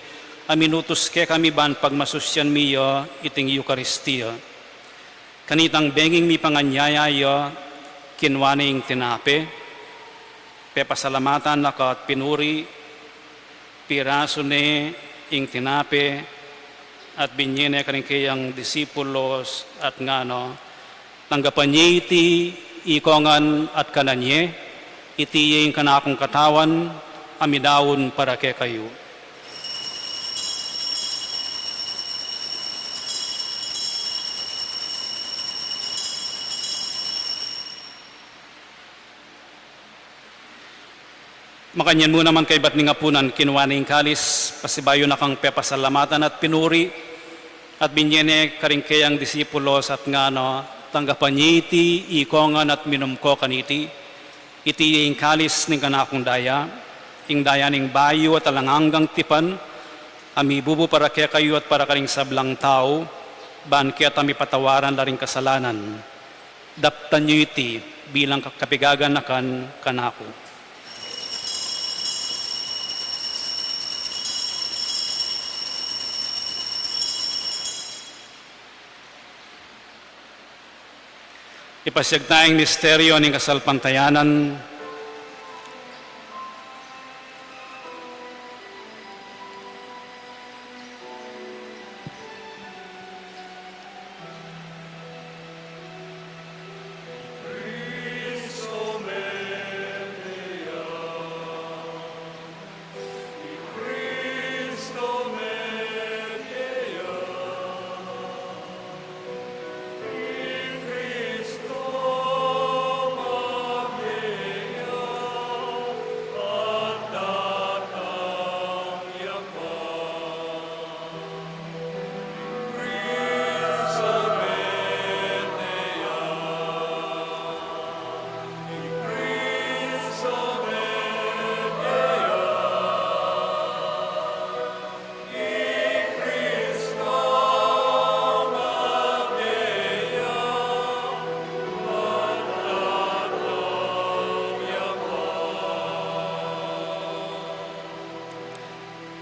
a minutus kekami ban pagmasusyan mi ya iting Eukaristia. Kanitang benging mipanganyaya ya, kinua ne ing tinape, pepasalamatan na ka at pinuri, pirasu ne ing tinape, at binie ne karing kayang disipulos, at ngana, tanggapan ye iti ikongan at kanan ye, iti ye ing kanakung katawan, a midaun para kekayu. Makanyan mu naman kaybat ning apunan, kinua ne ing kalis, pasibayu na kang pepasalamatan at pinuri, at binie ne karing kayang disipulos at ngana, tanggapan ye iti ikongan at minum ko kaniti, iti ye ing kalis ning kanakung daya, ing daya ning bayu at alang anggang tipan, a mibubu para kekayu at para karing sablang tau, ban keta mipatawaran la ring kasalanan. Daptan yu iti bilang ka-, kapigaganakan kanaku. Ipasiag taya ing misteryo ning kasalpantayanan.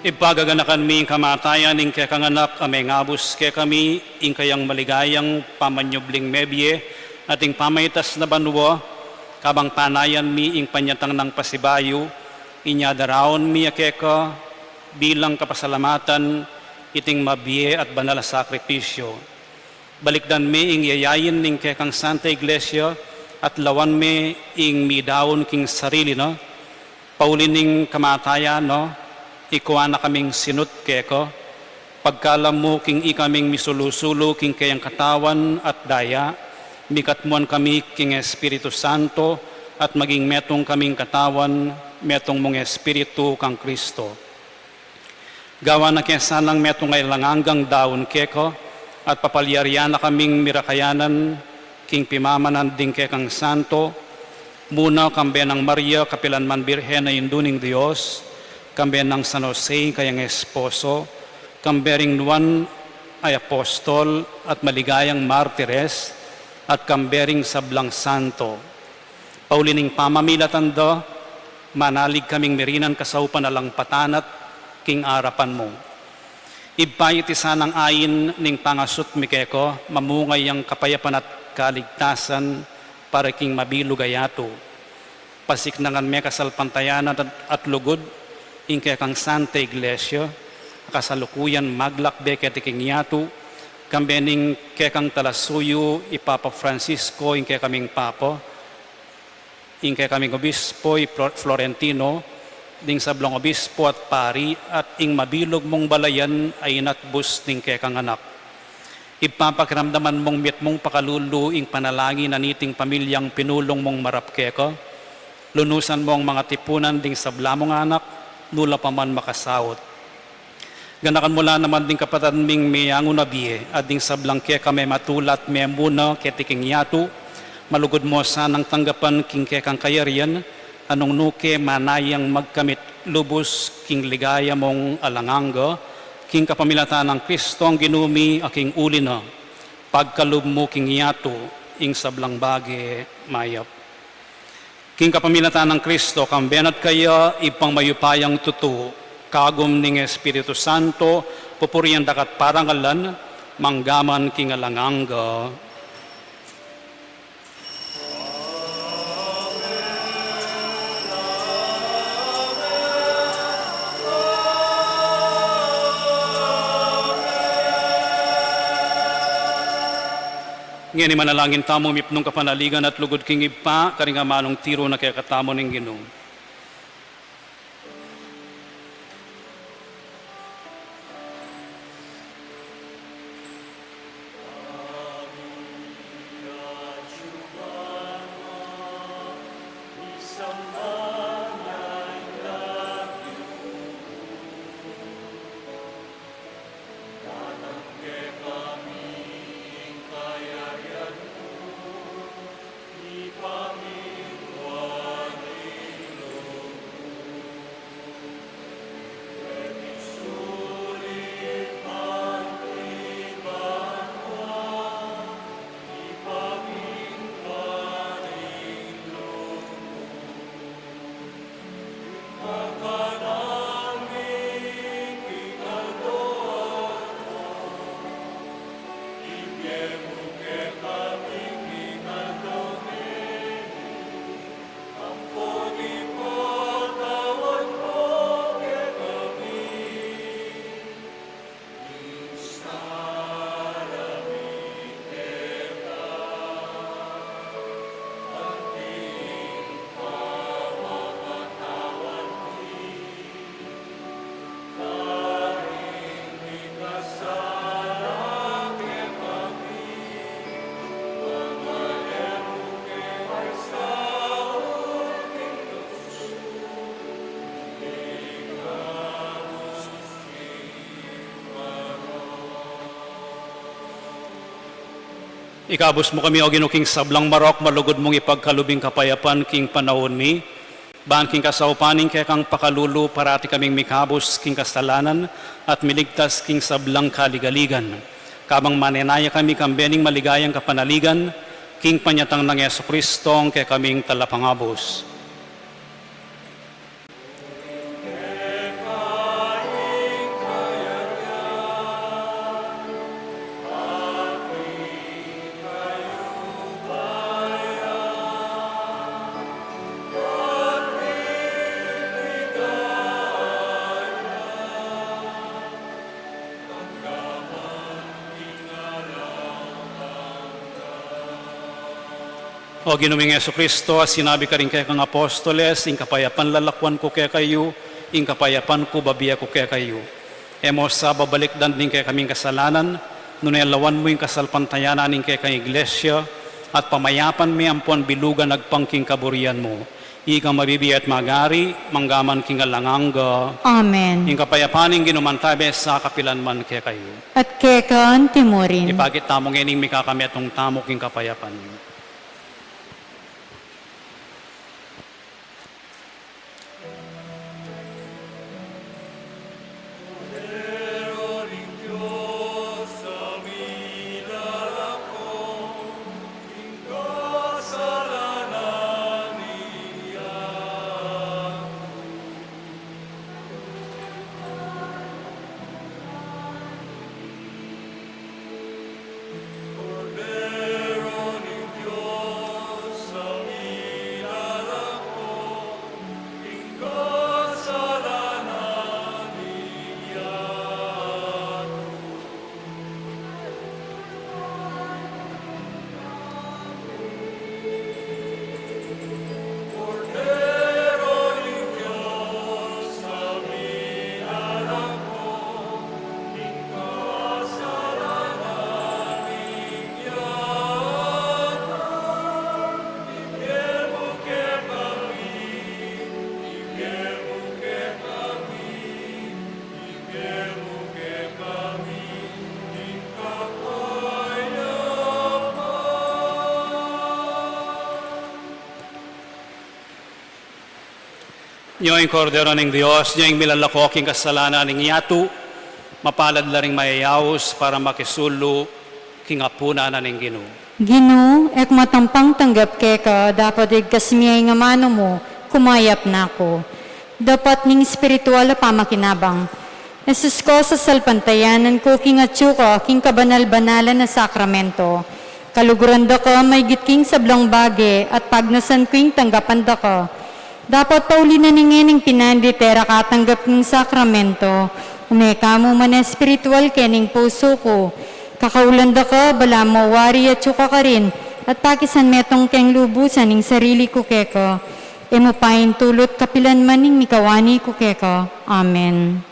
Ipagaganakan mi ing kamatayan ning kekang Anak a mengabus kekami, ing kayang maligayang pamanyubling mebie, at ing pamaitas na banua, kabang panayan mi ing panyatang nang pasibayu, inya daraun mi ya keka, bilang kapasalamatan, iting mabie at banal a sakripisyo. Balikdan me ing yayain ning kekang Santa Iglesia at lawan me ing midaun king sarili na. Pauli ning kamatayan na, ikua na kaming sinut keka. Pagkalam mu king ikaming misulu-sulu king keyang katawan at daya, mikatmuan kami king Espiritu Santo, at maging metung kaming katawan, metung mung Espiritu kang Kristo. Gawan na ke sanang metung a alang anggang daun keka, at papalyarian na kaming mirakayanan king pimamanan ding kekang santo, muna kambe nang Maria kapilanman Birhen a Indu ning Dios, kambe nang San Jose kayang esposo, kambe ring nuan a apostol at maligayang martires, at kambe ring sablang santo. Pauli ning pamamilatan da, manalig kaming mirinan kasaupan alang patanat king arapan mu. Ibpa, iti sanang ain ning pangasut mi keka, mamunga yang kapayapan at kaligtasan para king mabilug a yatu. Pasiknangan me kasalpantayanan at, at lugud ing kekang Santa Iglesia, a kasalukuyan maglakbe keti king yatu, kambe ning kekang talasuyu i Papa Francisco, ing kekaming Papa, ing kekaming obispo i Flor-, Florentino, ding sablang obispo at pari, at ing mabilug mung balayan a ina at bus ning kekang anak. Ibpa, pakiramdaman mung mitmung pakalulu ing panalangin na niting pamilyang pinulung mung marap keka, lunusan mung mangatipunan ding sabla mung anak, nula pa man makasaut. Ganakan mu la naman ding kapatad ming meyangu na bie, at ding sablang keka mematulat memuna keti king yatu, malugud mu sanang tanggapan king kekang kayarian, a nung nu ke manayang magkamit lubus king ligaya mung alang angga, king kapamilatan nang Kristong Ginu mi a king uli na, pagkalub mu king yatu ing sablang bage mayap. King kapamilatan nang Kristo, kambe na at kaya, Ibpang mayupayang tutu, kagum ning Espiritu Santo, pupurian da ka at parangalan, manggaman king alang angga. Ngeni manalangin tamu, mipnung kapanaligan at lugud king Ibpa, karing amanung tiru na kekatamu ning Ginu. Ikabus mu kami, O Ginu, king sablang marok, malugud mung ipagkalub ing kapayapan king panaun mi. Ban king kasaupan ning kekang pakalulu, parati kaming mikabus king kasalanan at miligtas king sablang kaligaligan. Kabang manenaya kami kambe ning maligayang kapanaligan, king panyatang nang Jesucristo, ing kekaming Talapangabus. O Ginu ming Jesucristo, a sinabi karing kekang apostoles, ing kapayapan lalakwan ku kekayu, ing kapayapan ku babie ku kekayu. E mu sa babalikdan ding kekaming kasalanan, nune lawan mu ing kasalpantayanan ning kekang Iglesia, at pamayapan me ampon bilugan agpang king kaburian mu. Ika a mabibie at magari, mangga man king alang angga. Amen. Ing kapayapan ning Ginu mantabe sa kapilan man kekayu. At keka antimurin. Ipakit tamu ngening mikakametung tamu king kapayapan. Nyo ing Kordero ning Dios, nyo ing milalako king kasalanan ning yatu, mapalad la ring mayayaus para makisulu king apunan na ning Ginu. Ginu, e ku matampang tanggap keka, dapot igkas mu ing amanu mu, kumayap na ku. Dapat ning espiritual a pamakinabang. Jesus ko, sasalpantayanan ku king atyu ka king kabanal-banalan a sakramento. Kaluguran da ka maigit king sablang bage at pagnasan ku ing tanggapan da ka. Dapot pauli na ning ngening pinandit e ra katanggap king sakramento, ume ka mu man espiritual kening pusu ku. Kakaulan da ka, balamu wari atyu ka karin, at pakisan metung keng lubusan ing sarili ku keka. E mu paintulut kapilan man ing mikawani ku keka. Amen.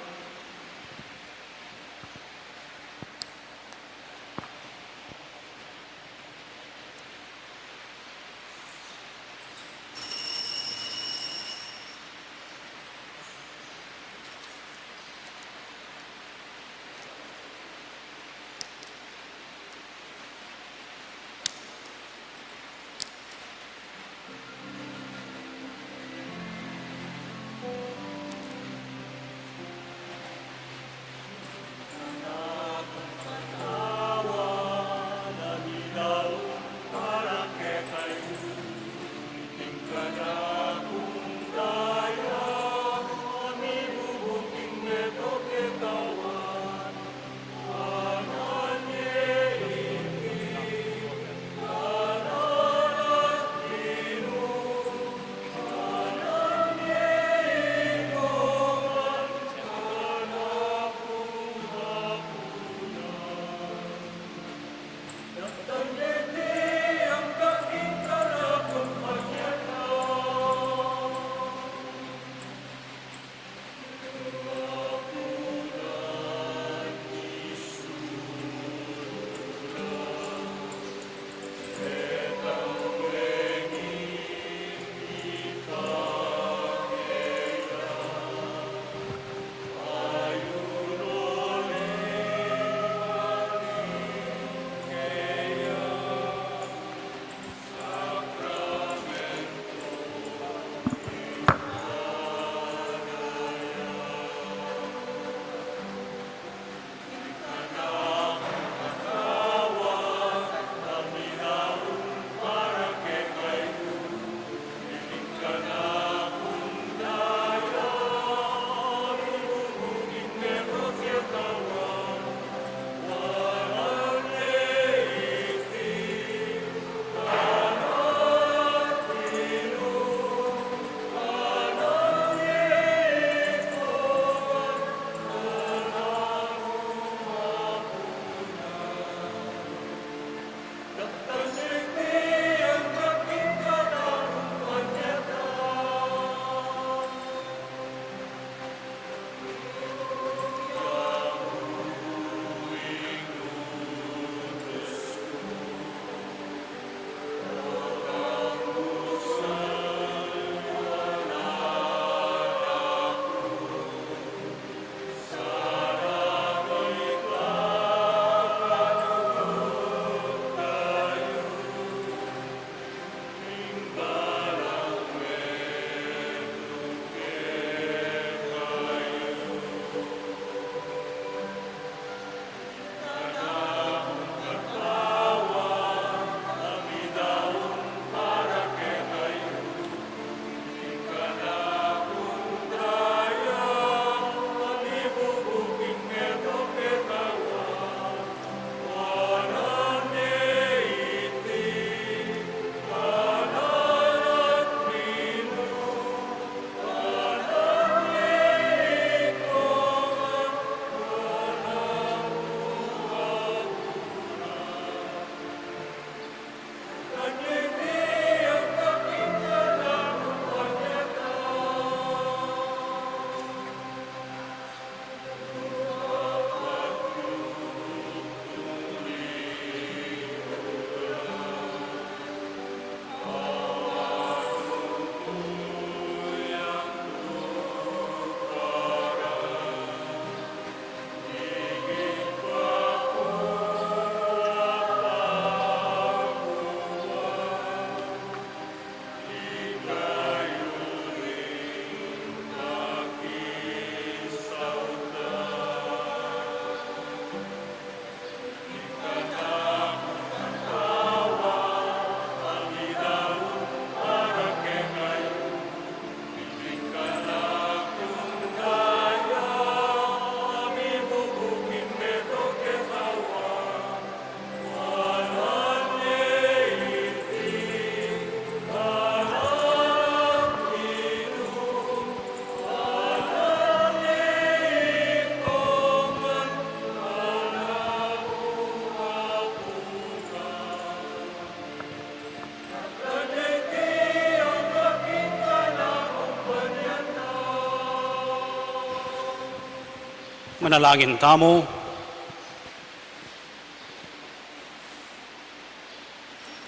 Manalangin tamu.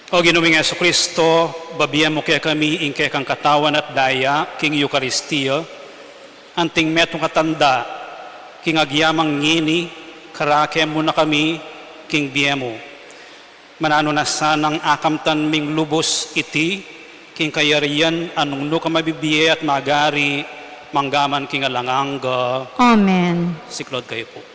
O Ginu ming Jesucristo, babie mu kekami ing kekang katawan at daya king Eukaristia, anting metung a tanda king agyamang ngeni, karake mu na kami king bie mu. Mananu na sanang akamtan ming lubus iti king kayarian a nung nukarin mabibie at magari manggaman king alang angga. Amen. Siklaud kayu pu.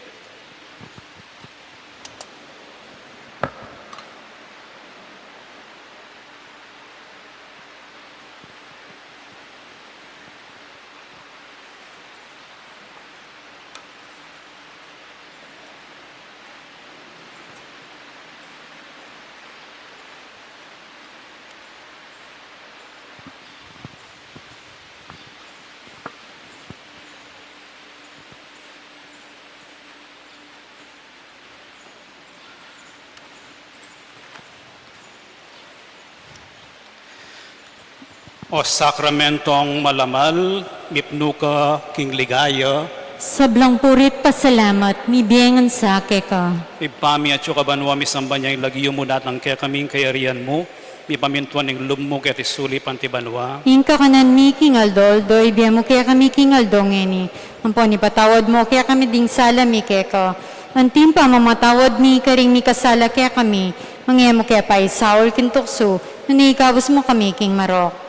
O sakramentong malamal, mipnu ka king ligaya. Sablang puri't pasalamat, mibie ngan sa keka. Ibpa mi, atsu ka banua, misamban ya ing lagyu mu, datang kekami ing kayarian mu, mipamintuan ing lub mu keti sulip anti banua. Ing kakanan mi king aldo-aldo, ibie mu kekami king aldo ngeni. Ampon ipatawad mu kekami ding sala mi keka, anti ing pamamatawad mi karing mikasala kekami. Manga e mu ke paisaul king tuksu, nune ikabus mu kami king marok.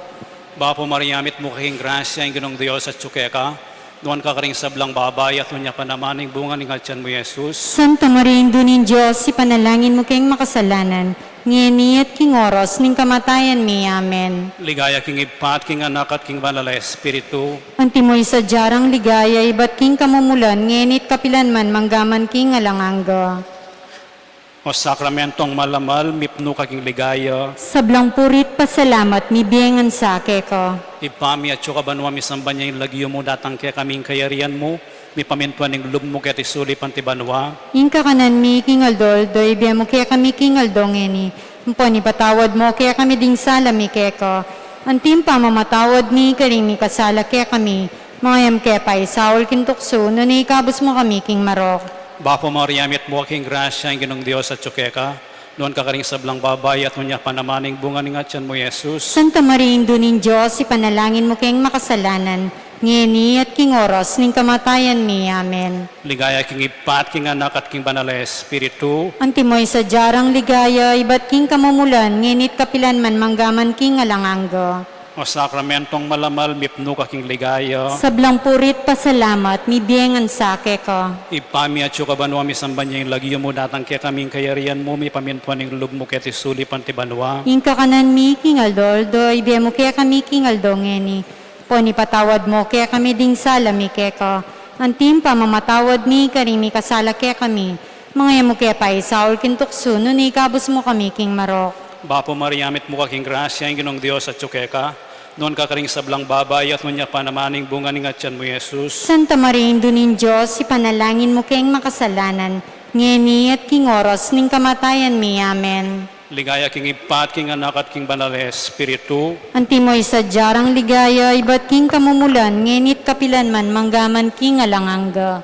Bapu Maria, mitmu ka king grasya, ing Ginung Dios atsu keka. Nuan ka karing sablang babai, at nuan ya pa naman ing bunga ning atian mu, Jesus. Santa Maria, Indu ning Dios, ipanalangin mu keng makasalanan, ngeni at king oras ning kamatayan mi. Amen. Ligaya king Ibpa, at king Anak, at king Banal a Espiritu. Antimo ing sadya rang ligaya ibat king kamumulan, ngeni at kapilan man, manggaman king alang angga. O sakramentong malamal, mipnu ka king ligaya. Sablang puri't pasalamat, mibie ngan sa keka. Ibpa mi, atsu ka banua, misamban ya ing lagyu mu, datang kekami ing kayarian mu, mipamintuan ing lub mu keti sulip anti banua. Ing kakanan mi king aldo-aldo, ibie mu kekami king aldo ngeni. Ampon ipatawad mu kekami ding sala mi keka, anti ing pamamatawad mi karing mikasala kekami. Manga e mu ke paisaul king tuksu, nune ikabus mu kami king marok. Bapu Maria, mitmu ka king grasya, ing Ginung Dios atsu keka. Nuan ka karing sablang babai, at nuan ya pa naman ing bunga ning atian mu, Jesus. Santa Maria, Indu ning Dios, ipanalangin mu keng makasalanan, ngeni at king oras ning kamatayan mi. Amen. Ligaya king Ibpa, at king Anak, at king Banal a Espiritu. Antimo ing sadya rang ligaya ibat king kamumulan, ngeni at kapilan man, manggaman king alang angga. O sakramentong malamal, mipnu ka king ligaya. Sablang puri't pasalamat, mibie ngan sa keka. Ibpa mi, atsu ka banua, misamban ya ing lagyu mu, datang kekami ing kayarian mu, mipamintuan ing lub mu keti sulip anti banua. Ing kakanan mi king aldo-aldo, ibie mu kekami king aldo ngeni. Ampon ipatawad mu kekami ding sala mi keka, anti ing pamamatawad mi karing mikasala kekami. Manga e mu ke paisaul king tuksu, nune ikabus mu kami king marok. Bapu Maria, mitmu ka king grasya, ing Ginung Dios atsu keka. Nuan ka karing sablang babai, at nuan ya pa naman ing bunga ning atian mu, Jesus. Santa Maria, Indu ning Dios, ipanalangin mu keng makasalanan, ngeni at king oras ning kamatayan mi. Amen. Ligaya king Ibpa, at king Anak, at king Banal a Espiritu. Antimo ing sadya rang ligaya ibat king kamumulan, ngeni at kapilan man, manggaman king alang angga.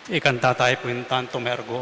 Ikanta tayu pu ing Tantum Ergo.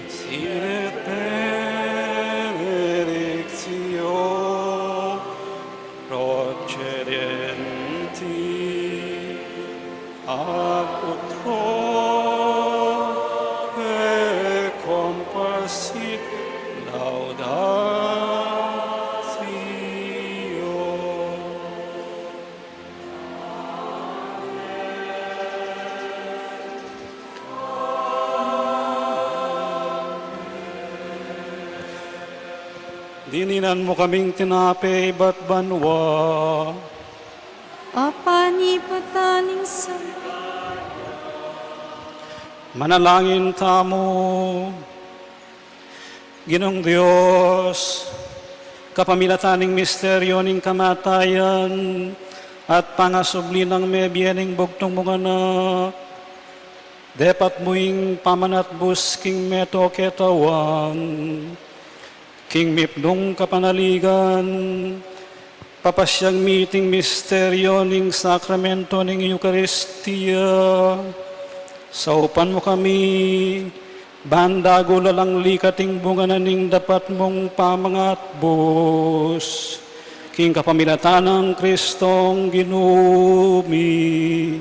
Sit benedictio procedenti ab utroque comparsit laudatio. Dininan mu kaming tinape ibat banua. Apa, niputan ning sa- Manalangin tamu. Ginung Dios, kapamilatan ning misteryo ning kamatayan at pangasubli nang mebie ning bugtung mung Anak, depat mu ing pamanatbus king meto ketawan, king mipnung kapanaligan, papasyag mi iting misteryo ning sakramento ning Eukaristia. Saupan mu kami, ban dagul alang likat ing bunga na ning depat mung pamangatbus, king kapamilatan nang Kristong Ginu mi.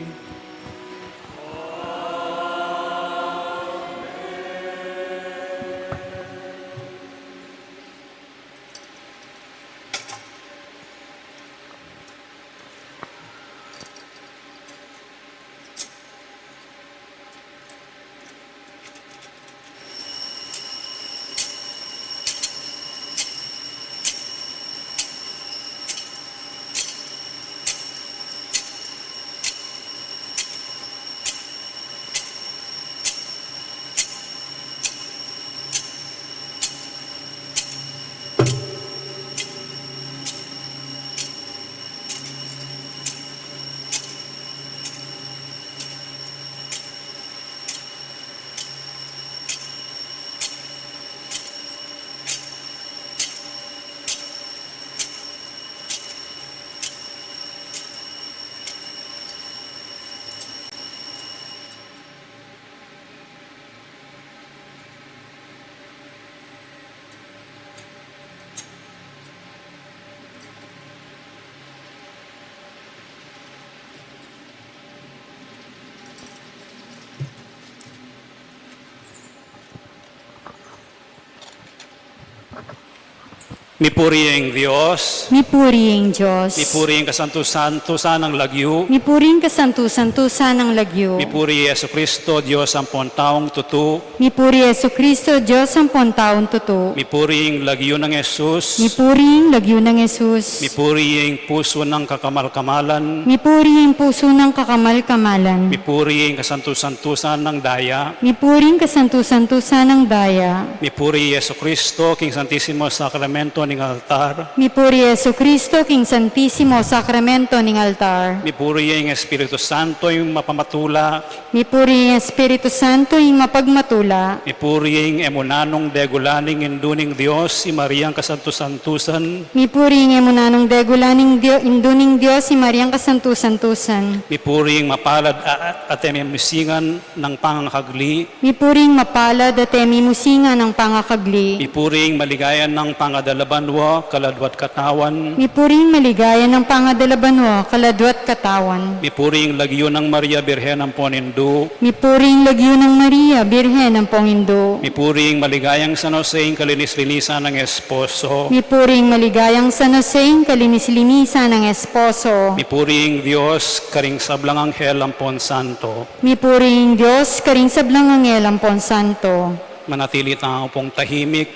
Mipuri ing Dios. Mipuri ing Dios. Mipuri ing kasantu-santusan nang lagyu. Mipuri ing kasantu-santusan nang lagyu. Mipuri i Jesucristo, Dios ampon taung tutu. Mipuri i Jesucristo, Dios ampon taung tutu. Mipuri ing lagyu nang Jesus. Mipuri ing lagyu nang Jesus. Mipuri ing pusu nang kakamal-kamalan. Mipuri ing pusu nang kakamal-kamalan. Mipuri ing kasantu-santusan nang daya. Mipuri ing kasantu-santusan nang daya. Mipuri i Jesucristo king Santisimo Sakramento ning altar. Mipuri i Jesucristo king Santisimo Sakramento ning altar. Mipuri ing Espiritu Santo ing mapamatula. Mipuri ing Espiritu Santo ing mapagmatula. Mipuri ing emunan nung degulan ning Indu ning Dios, i Mariang kasantu-santusan. Mipuri ing emunan nung degulan ning Dio-, Indu ning Dios, i Mariang kasantu-santusan. Mipuri ing mapalad a, a, at e mimusingan nang pangakagli. Mipuri ing mapalad at e mimusingan nang pangakagli. Mipuri ing maligaya nang pangadalaba Banua, kaladwa't katawan. Mipuri ing maligaya nang pangadal a banua, kaladwa't katawan. Mipuri ing lagyu nang Maria, Birhen ampon Indu. Mipuri ing lagyu nang Maria, Birhen ampon Indu. Mipuri ing maligayang San Jose, ing kalinis-linisan nang esposo. Mipuri ing maligayang San Jose, ing kalinis-linisan nang esposo. Mipuri ing Dios karing sablang anghel ampon santo. Mipuri ing Dios karing sablang anghel ampon santo. Manatili tamu pung tahimik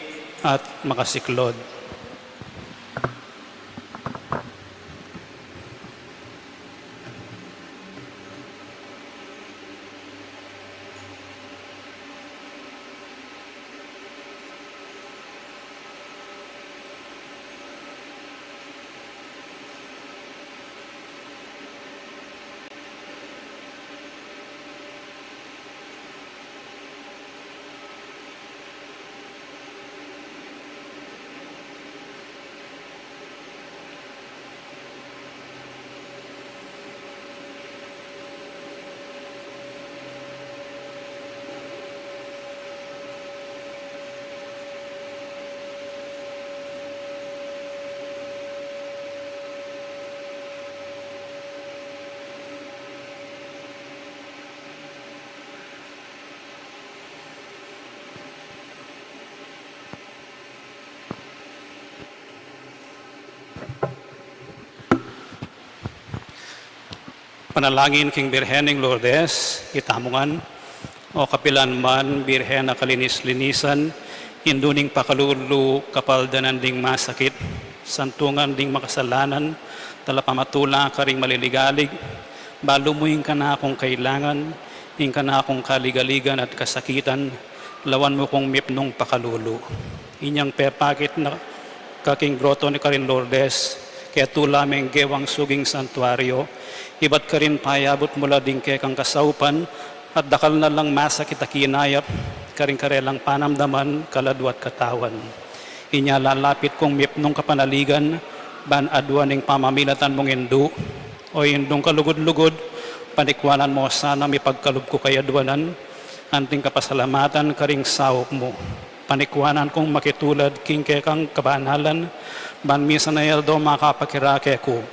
at makasiklod. Panalangin king Birhen ning Lourdes, itamu ngan. O kapilan man, Birhen a kalinis-linisan, Indu ning pakalulu, kapaldanan ding masakit, santungan ding makasalanan, talapamatula karing maliligalig, balu mu ing kanakung kailangan, ing kanakung kaligaligan at kasakitan, lawan mu kung mipnung pakalulu. Inyang pepakit na ka king groto ning karin Lourdes, ketula meng gewang suging santuario, ibat karin payabut mu la ding kekang kasaupan, at dakal na lang masakit a kinayap, karing karelang panamdaman, kaladwa't katawan. Inya lalapit kung mipnung kapanaligan, ban aduan ing pamamilatan mung Indu, o Indung kalugud-lugud, panikwanan mu sana mipagkalub ku kayadwanan, anting kapasalamatan karing saup mu. Panikwanan kung makitulad king kekang kabanalan, ban misan a aldo makapakirake ku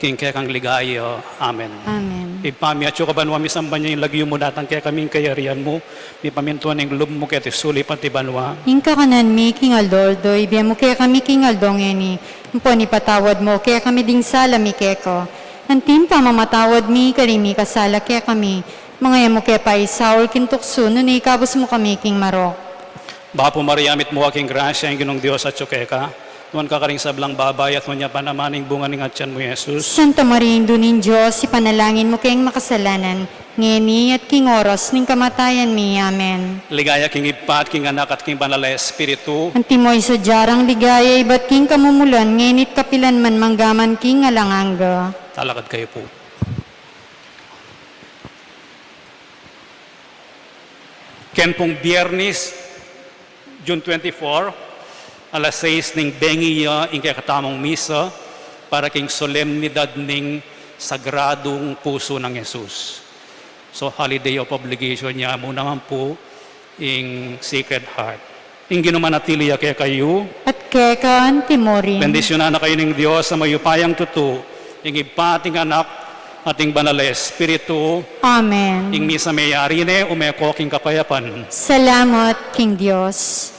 king kekang ligaya. Amen. Amen. Ibpa mi atsu ka banua, misamban ya ing lagyu mu, datang kekami ing kayarian mu, mipamintuan ing lub mu keti sulip anti banua. Ing kakanan mi king aldo-aldo, ibie mu kekami king aldo ngeni, ampon ipatawad mu kekami ding sala mi keka, anti ing pamamatawad mi karing mikasala kekami, manga e mu ke paisaul king tuksu, nune ikabus mu kami king marok. Bapu Maria, mitmu ka king grasya, ing Ginung Dios atsu keka, nuan ka karing sablang babai, at nuan ya pa naman ing bunga ning atian mu, Jesus. Santa Maria, Indu ning Dios, ipanalangin mu keng makasalanan, ngeni at king oras ning kamatayan mi. Amen. Ligaya king Ibpa, at king Anak, at king Banal a Espiritu. Antimo ing sadya rang ligaya, ibat king kamumulan, ngeni at kapilan man, mangga man king alang angga. Talakad kayu pu. Ken pung Biernis, June twenty-four, alas sais ning bengi ya ing kekatamung misa para king solemnidad ning Sagradung Pusu nang Jesus. So, holiday of obligation ya mu naman pu ing Sacred Heart. Ing Ginu manatili ya kekayu. At keka antimurin. Bendisyunan na kayu ning Dios a mayupayang tutu, ing Ibpa at ing Anak at ing Banal a Espiritu. Amen. Ing misa meyari ne, ume ko king kapayapan. Salamat king Dios.